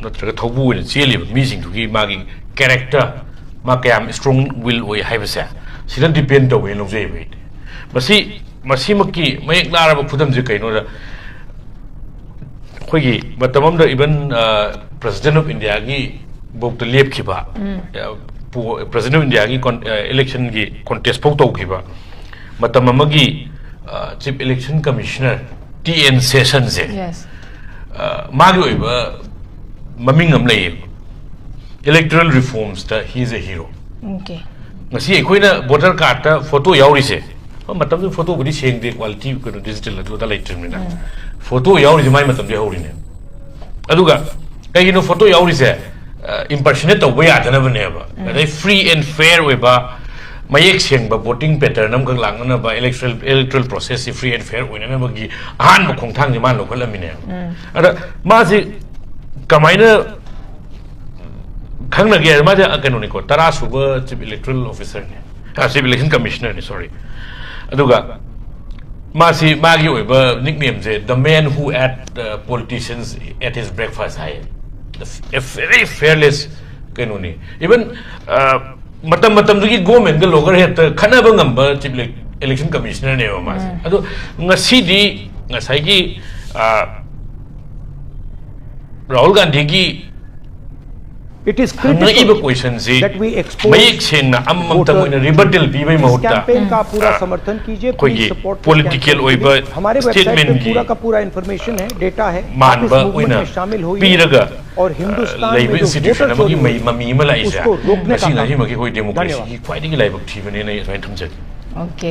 ꯅꯠꯇ꯭ꯔꯒ ꯊꯧꯕꯨ ꯑꯣꯏꯅ ꯆꯦꯜꯂꯤꯕ ꯃꯤꯁꯤꯡꯗꯨꯒꯤ ꯃꯥꯒꯤ ꯀꯦꯔꯦꯛꯇꯔ, ꯃꯥ ꯀꯌꯥꯝ ꯏꯁꯇ꯭ꯔꯣꯡ ꯋꯤꯜ ꯑꯣꯏ ꯍꯥꯏꯕꯁꯦ ꯁꯤꯗ ꯗꯤꯄꯦꯟ ꯇꯧꯋꯦꯅ ꯂꯧꯖꯩꯕ ꯑꯩꯗꯤ꯫ ꯃꯁꯤ, ꯃꯁꯤꯃꯛꯀꯤ ꯃꯌꯦꯛ ꯂꯥꯔꯕ ꯈꯨꯗꯝꯁꯦ ꯀꯩꯅꯣꯗ, ꯑꯩꯈꯣꯏꯒꯤ ꯃꯇꯝ ꯑꯃꯗ even, ꯑ, President of India ꯒꯤ ꯐꯥꯎꯗ ꯂꯦꯞꯈꯤꯕ, ꯎꯝ꯫ ꯑ, ꯄꯣ-, President of India ꯒꯤ ꯀꯣꯟ-, ꯑ, election ꯒꯤ contest ꯐꯥꯎ ꯇꯧꯈꯤꯕ ꯃꯇꯝ ꯑꯃꯒꯤ, ꯑ, Chief Election Commissioner T N Session ꯁꯦ, Yes. ꯑ, ꯃꯥꯒꯤ ꯑꯣꯏꯕ ꯃꯃꯤꯡ ꯑꯃ ꯂꯩꯌꯦꯕ, electoral reforms ꯇ he is a hero꯫ Okay. ꯉꯁꯤ ꯑꯩꯈꯣꯏꯅ ꯚꯣꯇꯔ ꯀꯥꯔꯠꯇ ꯐꯣꯇꯣ ꯌꯥꯎꯔꯤꯁꯦ, ꯍꯣꯏ, ꯃꯇꯝꯗꯨꯗ ꯐꯣꯇꯣꯕꯨꯗꯤ ꯁꯦꯡꯗꯦ, ꯀ꯭ꯋꯥꯂꯤꯇꯤ ꯀꯩꯅꯣ ꯗꯤꯖꯤꯇꯦꯜ ꯑꯗꯨ ꯑꯗꯥ ꯂꯩꯇ꯭ꯔꯤꯕꯅꯤꯅ, ꯎꯝ꯫ ꯐꯣꯇꯣ ꯌꯥꯎꯔꯤꯁꯦ ꯃꯥꯏ ꯃꯇꯝꯗ ꯍꯧꯔꯤꯅꯦ꯫ ꯑꯗꯨꯒ ꯀꯩꯒꯤꯅꯣ ꯐꯣꯇꯣ ꯌꯥꯎꯔꯤꯁꯦ? ꯑ, impersonate ꯇꯧꯕ ꯌꯥꯗꯅꯕꯅꯦꯕ꯫ ꯎꯝ꯫ ꯑꯗꯩ free and fair ꯑꯣꯏꯕ, ꯃꯌꯦꯛ ꯁꯦꯡꯕ voting pattern ꯑꯃꯈꯛ ꯂꯥꯛꯅꯅꯕ, electoral, electoral process ꯁꯤ free and fair ꯑꯣꯏꯅꯅꯕꯒꯤ ꯑꯍꯥꯟꯕ ꯈꯣꯡꯊꯥꯡꯁꯦ ꯃꯥꯅ ꯂꯧꯈꯠꯂꯝꯃꯤꯅꯦꯕ꯫ ꯎꯝ꯫ ꯑꯗ ꯃꯥꯁꯤ ꯀꯃꯥꯏꯅ ꯈꯪꯅꯒꯦ ꯍꯥꯏꯔ ꯃꯥꯁꯦ, ꯑ, ꯀꯩꯅꯣꯅꯤꯀꯣ, ꯇꯔꯥ ꯁꯨꯕ Chief Electoral Officerꯅꯦ, ꯑ, Chief Election Commissionerꯅꯦ, sorry. ꯑꯗꯨꯒ ꯃꯥꯁꯤ, ꯃꯥꯒꯤ ꯑꯣꯏꯕ nicknameꯁꯦ "The man who at, uh, politicians at his breakfast" ꯍꯥꯏꯌꯦ꯫ The f-, a very fearless ꯀꯩꯅꯣꯅꯤ꯫ Even, ꯑ, ꯃꯇꯝ ꯃꯇꯝꯗꯨꯒꯤ governmentꯒ loggerꯒ ꯍꯦꯛꯇ ꯈꯠꯅꯕ ꯉꯝꯕ Chief Ele-, Election Commissionerꯅꯦꯕ ꯃꯥꯁꯦ꯫ ꯎꯝ꯫ ꯑꯗꯣ ꯉꯁꯤꯗꯤ ꯉꯁꯥꯏꯒꯤ, ꯑ, ꯔꯥꯍꯨꯜ ꯒꯥꯟꯙꯤꯒꯤ It is critical ꯍꯪꯉꯛꯏꯕ questionꯁꯤ that we expose ꯃꯌꯦꯛ ꯁꯦꯡꯅ ꯑꯃꯃꯝꯇꯪ voter ꯑꯣꯏꯅ rebuttal ꯄꯤꯕꯩ ꯏꯁ ꯃꯍꯨꯠꯇ, campaign का पूरा ꯑ, समर्थन कीजिए, ꯑꯩꯈꯣꯏꯒꯤ please support the political campaign ꯑꯣꯏꯕ कीजिए। हमारे website पे statementꯀꯤ पूरा का पूरा information है, data है, आप इस मानव movement ꯑꯣꯏꯅ में शामिल होइए ꯄꯤꯔꯒ, और हिंदुस्तान ꯑ, में ꯂꯩꯕ जो institution वोटर ꯑꯃꯒꯤ ꯆꯣरी ꯃꯩ-, ꯃꯃꯤ ꯑꯃ ꯂꯥꯛꯏꯁꯦ, ꯎꯁꯀꯣ ꯔꯣꯛꯅꯦ ꯀꯥ ꯃꯁꯤꯅ ꯀꯥꯝ ꯑꯁꯤꯃꯛꯀꯤ ꯑꯩꯈꯣꯏ ꯀꯤꯖꯤꯌꯦ꯫ ꯗꯦꯃꯣꯀ꯭ꯔꯦꯁꯤꯒꯤ ꯈ꯭ꯋꯥꯏꯗꯒꯤ ꯂꯥꯏꯕꯛ ꯊꯤꯕꯅꯦꯅ ꯑꯩ ꯑꯗꯨꯃꯥꯏꯅ ꯊꯝꯖꯒꯦ꯫ Okay.